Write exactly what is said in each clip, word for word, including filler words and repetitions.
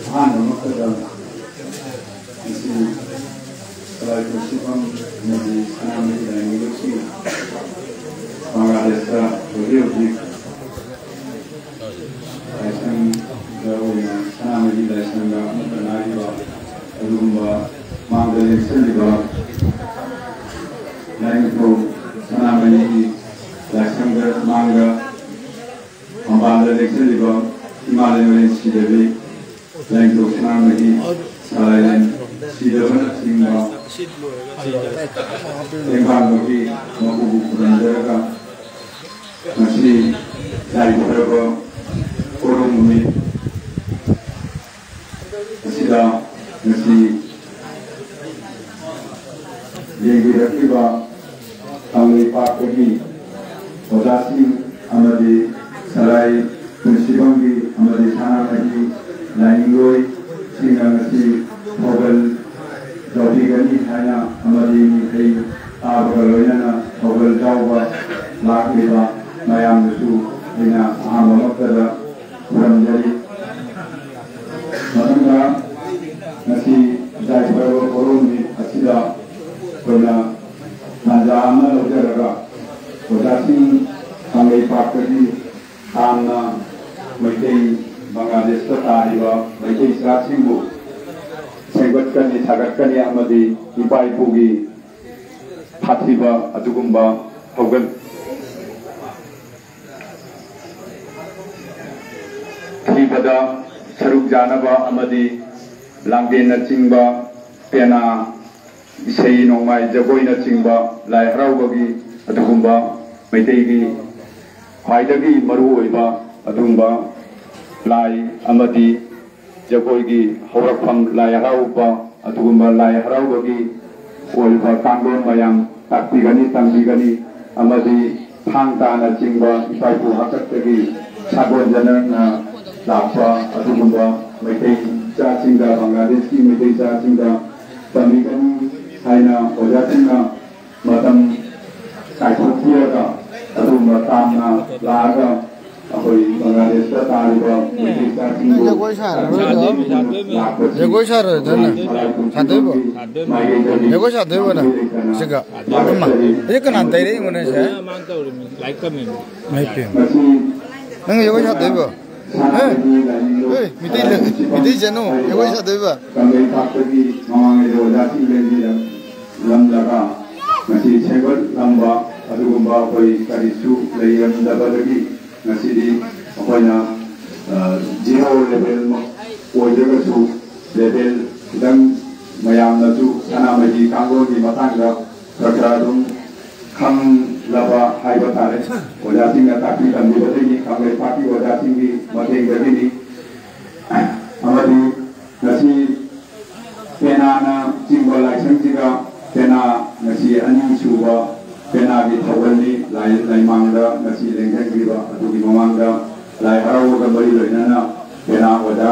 ꯑꯍꯥꯟꯕꯃꯛꯇꯗ ꯉꯁꯤ ꯁꯂꯥꯏ ꯄꯨꯟꯁꯤꯐꯝ ꯑꯃꯗꯤ ꯁꯅꯥꯃꯍꯤ ꯂꯥꯏꯅꯤꯡꯊꯧꯁꯤꯡ ꯕꯪꯒ꯭ꯂꯥꯗꯦꯁꯇ ꯍꯧꯖꯤꯛ ꯍꯧꯖꯤꯛ ꯂꯥꯏꯁꯪꯗ ꯑꯣꯏꯅ ꯁꯅꯥꯃꯍꯤ ꯂꯥꯏꯁꯪꯗ ꯑꯃꯠꯇ ꯉꯥꯏꯔꯤꯕ ꯑꯗꯨꯒꯨꯝꯕ ꯃꯥꯡꯗ ꯂꯦꯡꯁꯤꯜꯂꯤꯕ ꯂꯥꯏꯅꯤꯡꯊꯧ ꯁꯅꯥꯃꯍꯤꯒꯤ ꯂꯥꯏꯁꯪꯗ ꯃꯥꯡꯗ ꯃꯄꯥꯟꯗ ꯂꯦꯡꯁꯤꯜꯂꯤꯕ ꯏꯃꯥ ꯂꯩꯃꯔꯦꯟ ꯁꯤꯗꯕꯤ, ꯂꯥꯏꯅꯤꯡꯊꯧ ꯁꯅꯥꯃꯍꯤ, ꯁꯂꯥꯏꯂꯦꯟ ꯁꯤꯗꯕꯅꯆꯤꯡꯕ ꯇꯦꯡꯕꯥꯡꯕꯒꯤ ꯃꯄꯨꯕꯨ ꯈꯨꯔꯨꯝꯖꯔꯒ ꯉꯁꯤ ꯌꯥꯏꯐꯔꯕ ꯀꯣꯔꯧ ꯅꯨꯃꯤꯠ ꯑꯁꯤꯗ ꯉꯁꯤ ꯌꯦꯡꯕꯤꯔꯛꯂꯤꯕ ꯀꯪꯂꯩꯄꯥꯛꯇꯒꯤ ꯑꯣꯖꯥꯁꯤꯡ ꯑꯃꯗꯤ ꯁꯂꯥꯏ ꯄꯨꯟꯁꯤꯐꯝꯒꯤ ꯑꯃꯗꯤ ꯁꯅꯥꯃꯍꯤ ꯂꯥꯏꯅꯤꯡꯂꯣꯏꯁꯤꯡꯅ ꯉꯁꯤ ꯊꯧꯒꯜ ꯇꯧꯕꯤꯒꯅꯤ ꯍꯥꯏꯅ ꯑꯃꯗꯤ ꯃꯤꯈꯩ ꯇꯥꯕꯒ ꯂꯣꯏꯅꯅ ꯊꯧꯒꯜ ꯌꯥꯎꯕ ꯂꯥꯛꯂꯤꯕ ꯃꯌꯥꯝꯗꯁꯨ ꯑꯩꯅ ꯑꯍꯥꯟꯕꯃꯛꯇꯗ ꯈꯨꯔꯨꯝꯖꯔꯤ꯫ ꯃꯊꯪꯗ ꯉꯁꯤ ꯌꯥꯏꯐꯔꯕ ꯀꯣꯔꯧ ꯅꯨꯃꯤꯠ ꯑꯁꯤꯗ ꯑꯩꯈꯣꯏꯅ ꯇꯥꯟꯖꯥ ꯑꯃ ꯂꯧꯖꯔꯒ ꯑꯣꯖꯥꯁꯤꯡ ꯀꯪꯂꯩꯄꯥꯛꯇꯒꯤ ꯇꯥꯝꯅ ꯃꯩꯇꯩ ꯕꯪꯒ꯭ꯂꯥꯗꯦꯁꯇ ꯇꯥꯔꯤꯕ ꯃꯩꯇꯩ ꯏꯆꯥꯁꯤꯡꯕꯨ ꯁꯦꯝꯒꯠꯀꯅꯤ, ꯁꯥꯒꯠꯀꯅꯤ ꯑꯃꯗꯤ ꯏꯄꯥ ꯏꯄꯨꯒꯤ ꯊꯥꯊꯤꯕ ꯑꯗꯨꯒꯨꯝꯕ ꯊꯧꯒꯜ ꯊꯤꯕꯗ ꯁꯔꯨꯛ ꯌꯥꯅꯕ ꯑꯃꯗꯤ ꯂꯥꯡꯂꯦꯟꯅꯆꯤꯡꯕ, ꯄꯦꯅꯥ, ꯏꯁꯩ ꯅꯣꯡꯃꯥꯏ ꯖꯒꯣꯏꯅꯆꯤꯡꯕ ꯂꯥꯏ ꯍꯔꯥꯎꯕꯒꯤ ꯑꯗꯨꯒꯨꯝꯕ ꯃꯩꯇꯩꯒꯤ ꯈ꯭ꯋꯥꯏꯗꯒꯤ ꯃꯔꯨꯑꯣꯏꯕ ꯑꯗꯨꯒꯨꯝꯕ ꯂꯥꯏ ꯑꯃꯗꯤ ꯖꯒꯣꯏꯒꯤ ꯍꯧꯔꯛꯐꯝ ꯂꯥꯏ ꯍꯔꯥꯎꯕ, ꯑꯗꯨꯒꯨꯝꯕ ꯂꯥꯏ ꯍꯔꯥꯎꯕꯒꯤ ꯑꯣꯏꯕ ꯀꯥꯡꯂꯣꯟ ꯃꯌꯥꯝ ꯇꯥꯛꯄꯤꯒꯅꯤ, ꯇꯝꯕꯤꯒꯅꯤ ꯑꯃꯗꯤ ꯊꯥꯡ ꯇꯥꯅꯆꯤꯡꯕ ꯏꯄꯥ ꯏꯄꯨ ꯍꯥꯛꯇꯛꯇꯒꯤ ꯁꯥꯒꯣꯟꯖꯅꯅ ꯂꯥꯛꯄ ꯑꯗꯨꯒꯨꯝꯕ ꯃꯩꯇꯩ ꯏꯆꯥꯁꯤꯡꯗ, ꯕꯪꯒ꯭ꯂꯥꯗꯦꯁꯀꯤ ꯃꯩꯇꯩ ꯏꯆꯥꯁꯤꯡꯗ ꯇꯝꯕꯤꯒꯅꯤ ꯍꯥꯏꯅ ꯑꯣꯖꯥꯁꯤꯡꯅ ꯃꯇꯝ ꯀꯥꯏꯊꯣꯛꯄꯤꯔꯒ ꯑꯗꯨꯒꯨꯝꯕ ꯇꯥꯝꯅ ꯂꯥꯛꯑꯒ ꯑꯩꯈꯣꯏ ꯕꯪꯒ꯭ꯂꯥꯗꯦꯁꯇ ꯇꯥꯔꯤꯕ ꯃꯩꯇꯩ ꯃꯆꯥꯁꯤꯡꯕꯨ ꯖꯒꯣꯏ ꯁꯥꯔꯔꯣꯏꯗ꯭ꯔꯣ? ꯂꯥꯛꯄꯁꯤ ꯖꯒꯣꯏ ꯁꯥꯔꯣꯏꯗ꯭ꯔꯅꯦ? ꯁꯥꯗꯣꯏꯕꯣ? ꯃꯥꯏꯀꯩꯗꯒꯤ ꯖꯒꯣꯏ ꯁꯥꯗꯣꯏꯕꯣ ꯅꯪ? ꯁꯤꯒ? ꯏꯃꯥ, ꯁꯤ ꯀꯅꯥꯅ ꯇꯩꯔꯛꯏꯅꯣꯅꯦ ꯁꯦ? ꯃꯥꯡ ꯇꯧꯔꯤꯃꯤ, ꯂꯥꯏꯔꯤꯛ ꯇꯝꯃꯤꯃꯤ꯫ ꯃꯥꯏ ꯄꯦꯝꯃ꯫ ꯃꯁꯤ ꯅꯪ ꯖꯒꯣꯏ ꯁꯥꯗꯣꯏꯕꯣ? ꯍꯦ? ꯁꯥꯟꯅꯕꯒꯤ ꯂꯥꯏꯅꯤꯡꯗꯣ ꯍꯦ, ꯃꯤꯇꯩ ꯂ-, ꯃꯤꯇꯩ ꯆꯅꯨ, ꯖꯒꯣꯏ ꯁꯥꯗꯣꯏꯕ? ꯀꯪꯂꯩꯄꯥꯛꯇꯒꯤ ꯃꯃꯥꯡꯉꯩꯗ ꯑꯣꯖꯥꯁꯤꯡ ꯂꯦꯡꯕꯤꯔꯝꯂꯝꯂꯒ ꯃꯁꯤ ꯁꯦꯝꯒꯠꯂꯝꯕ ꯑꯗꯨꯒꯨꯝꯕ ꯑꯩꯈꯣꯏ ꯀꯔꯤꯁꯨ ꯂꯩꯔꯝꯗꯕꯗꯒꯤ ꯉꯁꯤꯗꯤ ꯑꯩꯈꯣꯏꯅ, ꯑ, ꯖꯤꯔꯣ ꯂꯦꯚꯦꯜꯃꯛ ꯑꯣꯏꯗ꯭ꯔꯒꯁꯨ ꯂꯦꯚꯦꯜ ꯈꯤꯇꯪ ꯃꯌꯥꯝꯅꯁꯨ ꯁꯅꯥꯃꯍꯤ ꯀꯥꯡꯂꯣꯟꯒꯤ ꯃꯇꯥꯡꯗ ꯈꯔ ꯈꯔ ꯑꯗꯨꯝ ꯈꯪꯂꯕ ꯍꯥꯏꯕ ꯇꯥꯔꯦ꯫ ꯑꯣꯖꯥꯁꯤꯡꯅ ꯇꯥꯛꯄꯤ ꯇꯝꯕꯤꯕꯗꯒꯤ ꯀꯪꯂꯩꯄꯥꯛꯀꯤ ꯑꯣꯖꯥꯁꯤꯡꯒꯤ ꯃꯇꯦꯡꯗꯒꯤꯅꯤ꯫ ꯑꯃꯗꯤ ꯉꯁꯤ ꯄꯦꯅꯥꯅ ꯆꯤꯡꯕ ꯂꯥꯏꯁꯪꯁꯤꯗ ꯄꯦꯅꯥ ꯉꯁꯤ ꯑꯅꯤꯁꯨꯕ ꯄꯦꯅꯥꯒꯤ ꯊꯧꯒꯜꯅꯤ꯫ ꯂꯥꯏ-, ꯂꯩꯃꯥꯡꯗ ꯉꯁꯤ ꯂꯦꯡꯖꯟꯈ꯭ꯔꯤꯕ ꯑꯗꯨꯒꯤ ꯃꯃꯥꯡꯗ ꯂꯥꯏ ꯍꯔꯥꯎꯕꯒ ꯃꯔꯤ ꯂꯩꯅꯅ ꯄꯦꯅꯥ ꯑꯣꯖꯥ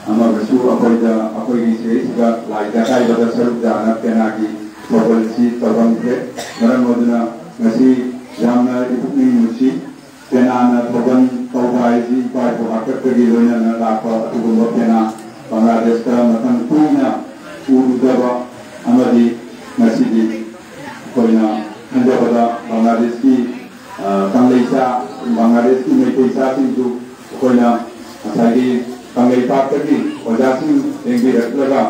ꯑꯃꯒꯁꯨ ꯑꯩꯈꯣꯏꯗ, ꯑꯩꯈꯣꯏꯒꯤ ꯁꯤꯗꯩꯁꯤꯗ ꯂꯥꯏ ꯇꯛꯈꯥꯏꯕꯗ ꯁꯔꯨꯛ ꯌꯥꯅ ꯄꯦꯅꯥꯒꯤ ꯊꯧꯒꯜꯁꯤ ꯇꯧꯔꯝꯈ꯭ꯔꯦ꯫ ꯃꯔꯝ ꯑꯗꯨꯅ ꯉꯁꯤ ꯌꯥꯝꯅ ꯏꯄꯨꯛꯅꯤꯡ ꯅꯨꯡꯁꯤ꯫ ꯄꯦꯅꯥꯅ ꯊꯧꯒꯜ ꯇꯧꯕ ꯍꯥꯏꯁꯤ ꯏꯄꯥ ꯏꯄꯨ ꯍꯥꯛꯇꯛꯇꯒꯤ ꯂꯣꯏꯅꯅ ꯂꯥꯛꯄ ꯑꯗꯨꯒꯨꯝꯕ ꯄꯦꯅꯥ ꯕꯪꯒ꯭ꯂꯥꯗꯦꯁꯇ ꯃꯇꯝ ꯀꯨꯏꯅ ꯎꯔꯨꯗꯕ ꯑꯃꯗꯤ ꯉꯁꯤꯗꯤ ꯑꯩꯈꯣꯏꯅ ꯈꯟꯖꯕꯗ ꯕꯪꯒ꯭ꯂꯥꯗꯦꯁꯀꯤ, ꯑ, ꯀꯪꯂꯩꯆꯥ, ꯕꯪꯒ꯭ꯂꯥꯗꯦꯁꯀꯤ ꯃꯩꯇꯩ ꯏꯆꯥꯁꯤꯡꯁꯨ ꯑꯩꯈꯣꯏꯅ ꯉꯁꯥꯏꯒꯤ ꯀꯪꯂꯩꯄꯥꯛꯇꯒꯤ ꯑꯣꯖꯥꯁꯤꯡ ꯂꯦꯡꯕꯤꯔꯛꯂꯒ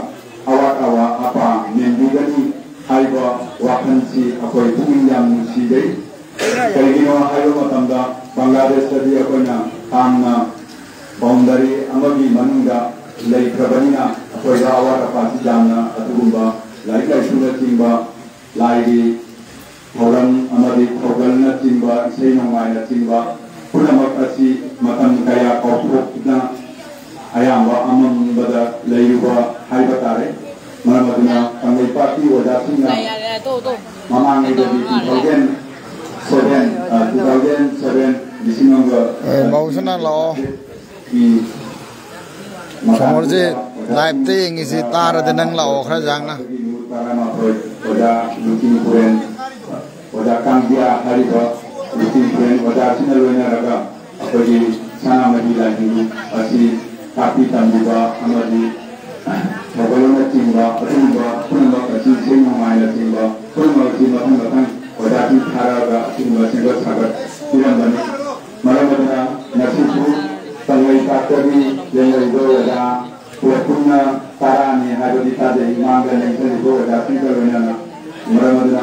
ꯑꯋꯥꯠ ꯑꯋꯥ ꯑꯄꯥ ꯃꯦꯟꯕꯤꯒꯅꯤ ꯍꯥꯏꯕ ꯋꯥꯈꯜꯁꯤ ꯑꯩꯈꯣꯏ ꯄꯨꯛꯅꯤꯡ ꯌꯥꯝ ꯅꯨꯡꯁꯤꯖꯩ꯫ ꯀꯔꯤꯒꯤꯅꯣ ꯍꯥꯏꯕ ꯃꯇꯝꯗ ꯕꯪꯒ꯭ꯂꯥꯗꯦꯁꯇꯗꯤ ꯑꯩꯈꯣꯏꯅ ꯇꯥꯝꯅ ꯕꯥꯎꯟꯗꯔꯤ ꯑꯃꯒꯤ ꯃꯅꯨꯡꯗ ꯂꯩꯈ꯭ꯔꯕꯅꯤꯅ ꯑꯩꯈꯣꯏꯗ ꯑꯋꯥꯠ ꯑꯄꯥꯁꯤ ꯌꯥꯝꯅ ꯑꯗꯨꯒꯨꯝꯕ ꯂꯥꯏꯔꯤꯛ ꯂꯥꯏꯁꯨꯅꯆꯤꯡꯕ, ꯂꯥꯏꯒꯤ ꯊꯧꯔꯝ ꯑꯃꯗꯤ ꯊꯧꯒꯜꯅꯆꯤꯡꯕ, ꯏꯁꯩ ꯅꯣꯡꯃꯥꯏꯅꯆꯤꯡꯕ ꯄꯨꯝꯅꯃꯛ ꯑꯁꯤ ꯃꯇꯝ ꯀꯌꯥ ꯀꯥꯎꯊꯣꯛꯇꯨꯅ ꯑꯌꯥꯝꯕ ꯑꯃꯝꯕꯗ ꯂꯩꯔꯨꯕ ꯍꯥꯏꯕ ꯇꯥꯔꯦ꯫ ꯃꯔꯝ ꯑꯗꯨꯅ ꯀꯪꯂꯩꯄꯥꯛꯀꯤ ꯑꯣꯖꯥꯁꯤꯡꯅ ꯃꯃꯥꯡꯉꯩꯗꯗꯤ two thousand seven, ꯑ, two thousand seven, ꯂꯤꯁꯤꯡ ꯑꯃꯒ ꯑꯦ, ꯃꯧꯁꯅꯥ ꯂꯥꯛꯑꯣ꯫ ꯒꯤ ꯁꯣꯃꯣꯔꯖꯤꯠ, live ꯇ ꯌꯦꯡꯉꯤꯁꯤ ꯇꯥꯔꯗꯤ ꯅꯪ ꯂꯥꯛꯑꯣ ꯈꯔ ꯌꯥꯡꯅ꯫ ꯑꯣꯖꯥ ꯂꯨꯆꯤꯡ ꯄꯨꯔꯦꯟ, ꯑꯣꯖꯥ ꯀꯥꯡꯖꯤꯌꯥ ꯍꯥꯏꯔꯤꯕ ꯂꯨꯆꯤꯡ ꯄꯨꯔꯦꯟ ꯑꯁꯤꯅ ꯂꯣꯏꯅꯔꯒ ꯑꯩꯈꯣꯏꯒꯤ ꯁꯅꯥꯃꯍꯤ ꯂꯥꯏꯅꯤꯡ ꯑꯁꯤ ꯇꯥꯛꯄꯤ ꯇꯝꯕꯤꯕ ꯑꯃꯗꯤ ꯊꯧꯒꯜꯅꯆꯤꯡꯕ ꯑꯗꯨꯒꯨꯝꯕ ꯄꯨꯝꯅꯃꯛ ꯑꯁꯤ ꯏꯁꯩ ꯅꯣꯡꯃꯥꯏꯅꯆꯤꯡꯕ ꯄꯨꯝꯅꯃꯛ ꯑꯁꯤ ꯃꯊꯪ ꯃꯊꯪ ꯑꯣꯖꯥꯁꯤꯡ ꯊꯥꯔꯛꯑꯒ ꯑꯁꯤꯒꯨꯝꯕ ꯁꯦꯝꯒꯠ ꯁꯥꯒꯠꯄꯤꯔꯝꯕꯅꯤ꯫ ꯃꯔꯝ ꯑꯗꯨꯅ ꯉꯁꯤꯁꯨ ꯀꯪꯂꯩꯄꯥꯛꯇꯒꯤ ꯂꯩꯔꯤꯕ ꯑꯣꯖꯥ ꯄꯨꯂꯞ ꯄꯨꯟꯅ ꯇꯔꯥꯅꯤ ꯍꯥꯏꯕꯗꯤ ꯇꯥꯖꯩ, ꯏꯃꯥꯡꯗ ꯂꯦꯡꯁꯤꯜꯂꯤꯕ ꯑꯣꯖꯥꯁꯤꯡꯒ ꯂꯣꯏꯅꯅ꯫ ꯃꯔꯝ ꯑꯗꯨꯅ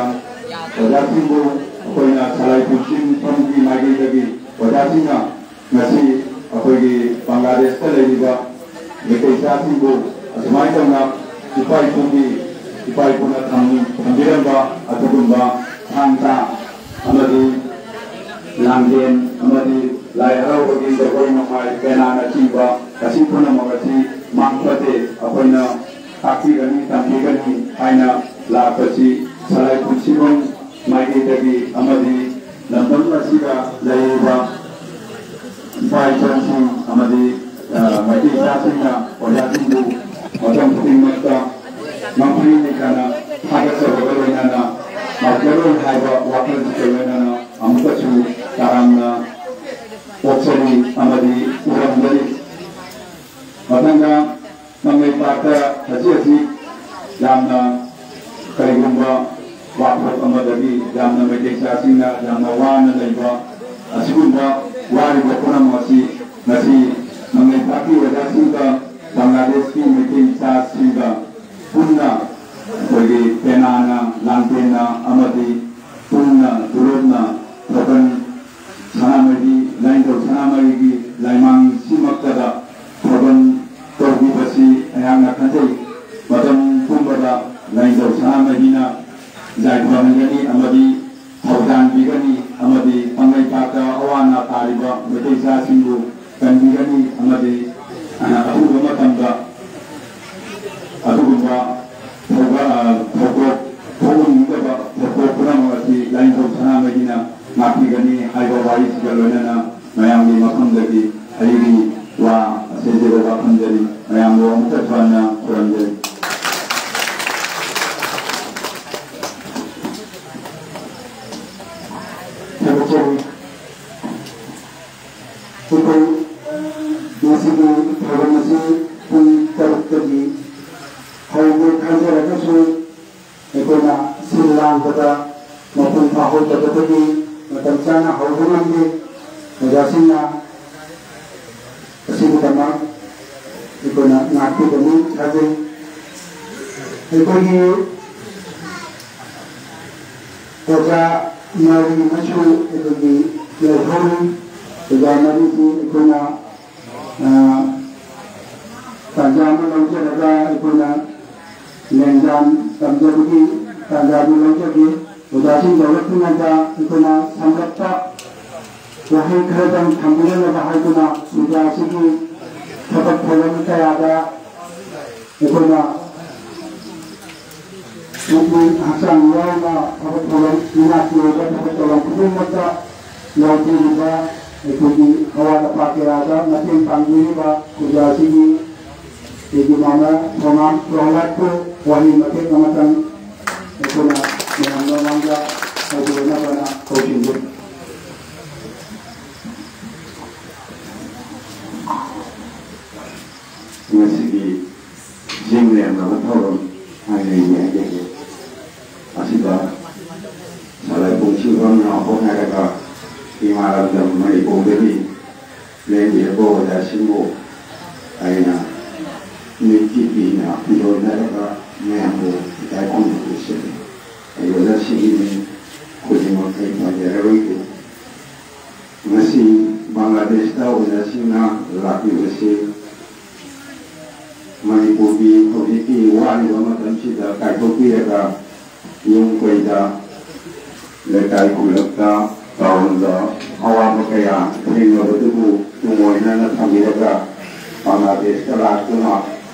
ꯑꯣꯖꯥꯁꯤꯡꯕꯨ ꯑꯩꯈꯣꯏꯅ ꯁꯂꯥꯏ ꯄꯨꯟꯁꯤ ꯃꯐꯝꯒꯤ ꯃꯥꯏꯀꯩꯗꯒꯤ ꯑꯣꯖꯥꯁꯤꯡꯅ ꯉꯁꯤ ꯑꯩꯈꯣꯏꯒꯤ ꯕꯪꯒ꯭ꯂꯥꯗꯦꯁꯇ ꯂꯩꯔꯤꯕ ꯃꯩꯇꯩ ꯏꯆꯥꯁꯤꯡꯕꯨ ꯑꯁꯨꯃꯥꯏꯅ ꯇꯧꯅ ꯏꯄꯥ ꯏꯄꯨꯒꯤ, ꯏꯄꯥ ꯏꯄꯨꯅ ꯊꯝ-, ꯊꯝꯕꯤꯔꯝꯕ ꯑꯗꯨꯒꯨꯝꯕ ꯊꯥꯡ ꯇꯥ ꯑꯃꯗꯤ ꯂꯥꯡꯂꯦꯟ ꯑꯃꯗꯤ ꯂꯥꯏ ꯍꯔꯥꯎꯕꯒꯤ ꯖꯒꯣꯏ ꯅꯣꯡꯃꯥꯏ ꯄꯦꯅꯥꯅꯆꯤꯡꯕ ꯑꯁꯤ ꯄꯨꯝꯅꯃꯛ ꯑꯁꯤ ꯃꯥꯡ ꯐꯠꯇꯦ, ꯑꯩꯈꯣꯏꯅ ꯇꯥꯛꯄꯤꯒꯅꯤ, ꯇꯝꯕꯤꯒꯅꯤ ꯍꯥꯏꯅ ꯂꯥꯛꯄꯁꯤ ꯁꯂꯥꯏ ꯄꯨꯟꯁꯤꯕꯝ ꯃꯥꯏꯀꯩꯗꯒꯤ ꯑꯃꯗꯤ ꯂꯝꯗꯝ ꯑꯁꯤꯗ ꯂꯩꯔꯤꯕ ꯏꯄꯥ ꯏꯆꯟꯁꯤꯡ ꯑꯃꯗꯤ, ꯑ, ꯃꯩꯇꯩ ꯏꯆꯥꯁꯤꯡꯅ ꯑꯣꯖꯥꯁꯤꯡꯕꯨ ꯃꯇꯝ ꯈꯨꯗꯤꯡꯃꯛꯇ ꯃꯈꯣꯏꯅ ꯀꯟꯅ ꯊꯥꯒꯠꯆꯕꯒ ꯂꯣꯏꯅꯅ ꯉꯥꯎꯖꯔꯣꯏ ꯍꯥꯏꯕ ꯋꯥꯈꯜꯁꯤꯒ ꯂꯣꯏꯅꯅ ꯑꯃꯨꯛꯀꯁꯨ ꯇꯔꯥꯝꯅ ꯑꯣꯛꯆꯔꯤ ꯑꯃꯗꯤ ꯈꯨꯔꯨꯝꯖꯔꯤ꯫ ꯃꯊꯪꯗ ꯀꯪꯂꯩꯄꯥꯛꯇ ꯍꯧꯖꯤꯛ ꯍꯧꯖꯤꯛ ꯌꯥꯝꯅ ꯀꯔꯤꯒꯨꯝꯕ ꯋꯥꯊꯣꯛ ꯑꯃꯗꯒꯤ ꯌꯥꯝꯅ ꯃꯩꯇꯩ ꯏꯆꯥꯁꯤꯡꯅ ꯌꯥꯝꯅ ꯋꯥꯅ ꯂꯩꯕ ꯑꯁꯤꯒꯨꯝꯕ ꯋꯥꯔꯤꯕ ꯄꯨꯝꯅꯃꯛ ꯑꯁꯤ ꯉꯁꯤ ꯀꯪꯂꯩꯄꯥꯛꯀꯤ ꯑꯣꯖꯥꯁꯤꯡꯒ ꯕꯪꯒ꯭ꯂꯥꯗꯦꯁꯀꯤ ꯃꯩꯇꯩ ꯏꯆꯥꯁꯤꯡꯒ ꯄꯨꯟꯅ ꯑꯩꯈꯣꯏꯒꯤ ꯄꯦꯅꯥꯅ, ꯂꯥꯡꯇꯦꯟꯅ ꯑꯃꯗꯤ ꯄꯨꯟꯅ ꯄꯨꯂꯞꯅ ꯊꯧꯒꯜ ꯁꯅꯥꯃꯍꯤ, ꯂꯥꯏꯅꯤꯡꯊꯧ ꯁꯅꯥꯃꯍꯤꯒꯤ ꯂꯥꯏꯃꯥꯡꯁꯤꯃꯛꯇꯗ ꯊꯧꯒꯜ ꯇꯧꯈꯤꯕꯁꯤ ꯑꯩꯍꯥꯛꯅ ꯈꯟꯖꯩ꯫ ꯃꯇꯝ ꯄꯨꯝꯕꯗ ꯂꯥꯏꯅꯤꯡꯊꯧ ꯁꯅꯥꯃꯍꯤꯅ ꯌꯥꯏꯐꯍꯟꯒꯅꯤ ꯑꯃꯗꯤ ꯊꯧꯖꯥꯟꯕꯤꯒꯅꯤ ꯑꯃꯗꯤ ꯀꯪꯂꯩꯄꯥꯛꯇ ꯑꯋꯥ ꯑꯅꯥ ꯇꯥꯔꯤꯕ ꯃꯩꯇꯩ ꯏꯆꯥꯁꯤꯡꯕꯨ ꯀꯟꯕꯤꯒꯅꯤ ꯑꯃꯗꯤ, ꯑ, ꯑꯊꯨꯕ ꯃꯇꯝꯗ ꯑꯗꯨꯒꯨꯝꯕ ꯊꯧꯒ-, ꯑ, ꯊꯧꯗꯣꯛ ꯊꯣꯛꯍꯟꯅꯤꯡꯗꯕ ꯊꯧꯗꯣꯛ ꯄꯨꯝꯅꯃꯛ ꯑꯁꯤ ꯂꯥꯏꯅꯤꯡꯊꯧ ꯁꯅꯥꯃꯍꯤꯅ ꯉꯥꯛꯄꯤꯒꯅꯤ ꯍꯥꯏꯕ ꯋꯥꯔꯤꯁꯤꯒ ꯂꯣꯏꯅꯅ ꯃꯌꯥꯝꯒꯤ ꯃꯐꯝꯗꯒꯤ ꯑꯩꯒꯤ ꯋꯥ ꯑꯁꯤꯗ ꯊꯝꯖꯔꯤ꯫ ꯃꯌꯥꯝꯕꯨ ꯑꯃꯨꯛꯀꯁꯨ ꯍꯟꯅ ꯈꯨꯔꯨꯝꯖꯔꯤ꯫ ꯊꯥꯒꯠꯆꯔꯤ꯫ ꯑꯩꯈꯣꯏ ꯉꯁꯤꯒꯤ ꯊꯧꯔꯝ ꯑꯁꯤ ꯄꯨꯡ ꯇꯔꯨꯛꯇꯒꯤ ꯍꯧꯒꯦ ꯈꯟꯖꯔꯒꯁꯨ, ꯑꯩꯈꯣꯏꯅ ꯁꯤꯜ ꯂꯥꯡꯕꯗ ꯃꯄꯨꯡ ꯐꯥꯍꯧꯗꯕꯗꯒꯤ ꯃꯇꯝ ꯆꯥꯅ ꯍꯧꯕ ꯉꯝꯗꯦ꯫ ꯑꯣꯖꯥꯁꯤꯡꯅ ꯑꯁꯤꯒꯤꯗꯃꯛ ꯑꯩꯈꯣꯏꯅ ꯉꯥꯛꯄꯤꯒꯅꯤ ꯊꯥꯖꯩ꯫ ꯑꯩꯈꯣꯏꯒꯤ ꯑꯣꯖꯥ ꯃꯔꯤ ꯑꯃꯁꯨ ꯑꯩꯈꯣꯏꯒꯤ ꯂꯩꯍꯧꯔꯤ꯫ ꯑꯣꯖꯥ ꯃꯔꯤꯁꯤ ꯑꯩꯈꯣꯏꯅ, ꯑ, ꯇꯥꯟꯖꯥ ꯑꯃ ꯂꯧꯖꯔꯒ ꯑꯩꯈꯣꯏꯅ ꯂꯦꯡꯖꯥꯟ ꯇꯝꯖꯕꯒꯤ ꯇꯥꯟꯖꯥꯗꯨ ꯂꯧꯖꯒꯦ꯫ ꯑꯣꯖꯥꯁꯤꯡ ꯌꯧꯔꯛꯇ꯭ꯔꯤꯉꯩꯗ ꯑꯩꯈꯣꯏꯅ ꯁꯝꯂꯞꯄ ꯋꯥꯍꯩ ꯈꯔꯗꯪ ꯊꯝꯕꯤꯔꯝꯂꯕ ꯍꯥꯏꯗꯨꯅ ꯄꯨꯖꯥ ꯑꯁꯤꯒꯤ ꯊꯕꯛ ꯊꯧꯔꯝ ꯀꯌꯥꯗ ꯑꯩꯈꯣꯏꯅ ꯄꯨꯛꯅꯤꯡ ꯍꯛꯆꯥꯡ ꯌꯥꯎꯅ ꯊꯕꯛ ꯊꯧꯔꯝ, ꯏꯅꯥꯛꯀꯤ ꯑꯣꯏꯕ ꯊꯕꯛ ꯊꯧꯔꯝ ꯈꯨꯗꯤꯡꯃꯛꯇ ꯌꯥꯎꯕꯤꯔꯤꯕ ꯑꯩꯈꯣꯏꯒꯤ ꯑꯋꯥꯠ ꯑꯄꯥ ꯀꯌꯥꯗ ꯃꯇꯦꯡ ꯄꯥꯡꯕꯤꯔꯤꯕ ꯄꯨꯖꯥ ꯑꯁꯤꯒꯤ ꯑꯩꯒꯤ ꯃꯥꯃ ꯊꯣꯉꯥꯝ ꯄ꯭ꯔꯍꯂꯥꯗꯄꯨ ꯋꯥꯍꯩ ꯃꯇꯦꯛ ꯑꯃꯇꯪ ꯑꯩꯈꯣꯏꯅ ꯃꯌꯥꯝ ꯃꯃꯥꯡꯗ ꯍꯧꯗꯣꯛꯅꯕꯅ ꯀꯧꯁꯤꯟꯖꯔꯤ꯫ ꯉꯁꯤꯒꯤ ꯆꯤꯡ ꯂꯦꯝꯅꯕ ꯊꯧꯔꯝ ꯍꯥꯏꯅ ꯑꯩ ꯍꯥꯏꯖꯒꯦ꯫ ꯑꯁꯤꯗ ꯁꯂꯥꯏ ꯄꯨꯡꯁꯤꯡꯐꯝꯅ ꯍꯣꯠꯅꯔꯒ ꯏꯃꯥ ꯂꯝꯗꯝ ꯃꯅꯤꯄꯨꯔꯗꯒꯤ ꯂꯦꯡꯕꯤꯔꯛꯄ ꯑꯣꯖꯥꯁꯤꯡꯕꯨ ꯑꯩꯅ ꯃꯤꯠꯀꯤ ꯄꯤꯅ ꯄꯤꯔꯣꯟꯅꯔꯒ ꯃꯌꯥꯝꯕꯨ ꯏꯀꯥꯏ ꯈꯨꯝꯅꯕ ꯎꯠꯆꯔꯤ꯫ ꯑꯩ ꯑꯣꯖꯥꯁꯤꯡꯒꯤ ꯃꯤꯡ ꯈꯨꯗꯤꯡꯃꯛ ꯑꯩ ꯄꯟꯖꯔꯔꯣꯏꯒꯦ꯫ ꯉꯁꯤ ꯕꯪꯒ꯭ꯂꯥꯗꯦꯁꯇ ꯑꯣꯖꯥꯁꯤꯡꯅ ꯂꯥꯛꯂꯤꯕꯁꯤ ꯃꯅꯤꯄꯨꯔꯒꯤ ꯍꯧꯖꯤꯛꯀꯤ ꯋꯥꯔꯤꯕ ꯃꯇꯝꯁꯤꯗ ꯀꯥꯏꯊꯣꯛꯄꯤꯔꯒ ꯌꯨꯝ ꯀꯩꯗ, ꯂꯩꯀꯥꯏ ꯈꯨꯜꯂꯛꯇ, ꯇꯥꯎꯟꯗ ꯑꯋꯥꯕ ꯀꯌꯥ ꯊꯦꯡꯅꯕꯗꯨꯕꯨ ꯇꯨꯡꯑꯣꯏꯅꯅ ꯊꯝꯕꯤꯔꯒ ꯕꯪꯒ꯭ꯂꯥꯗꯦꯁꯇ ꯂꯥꯛꯇꯨꯅ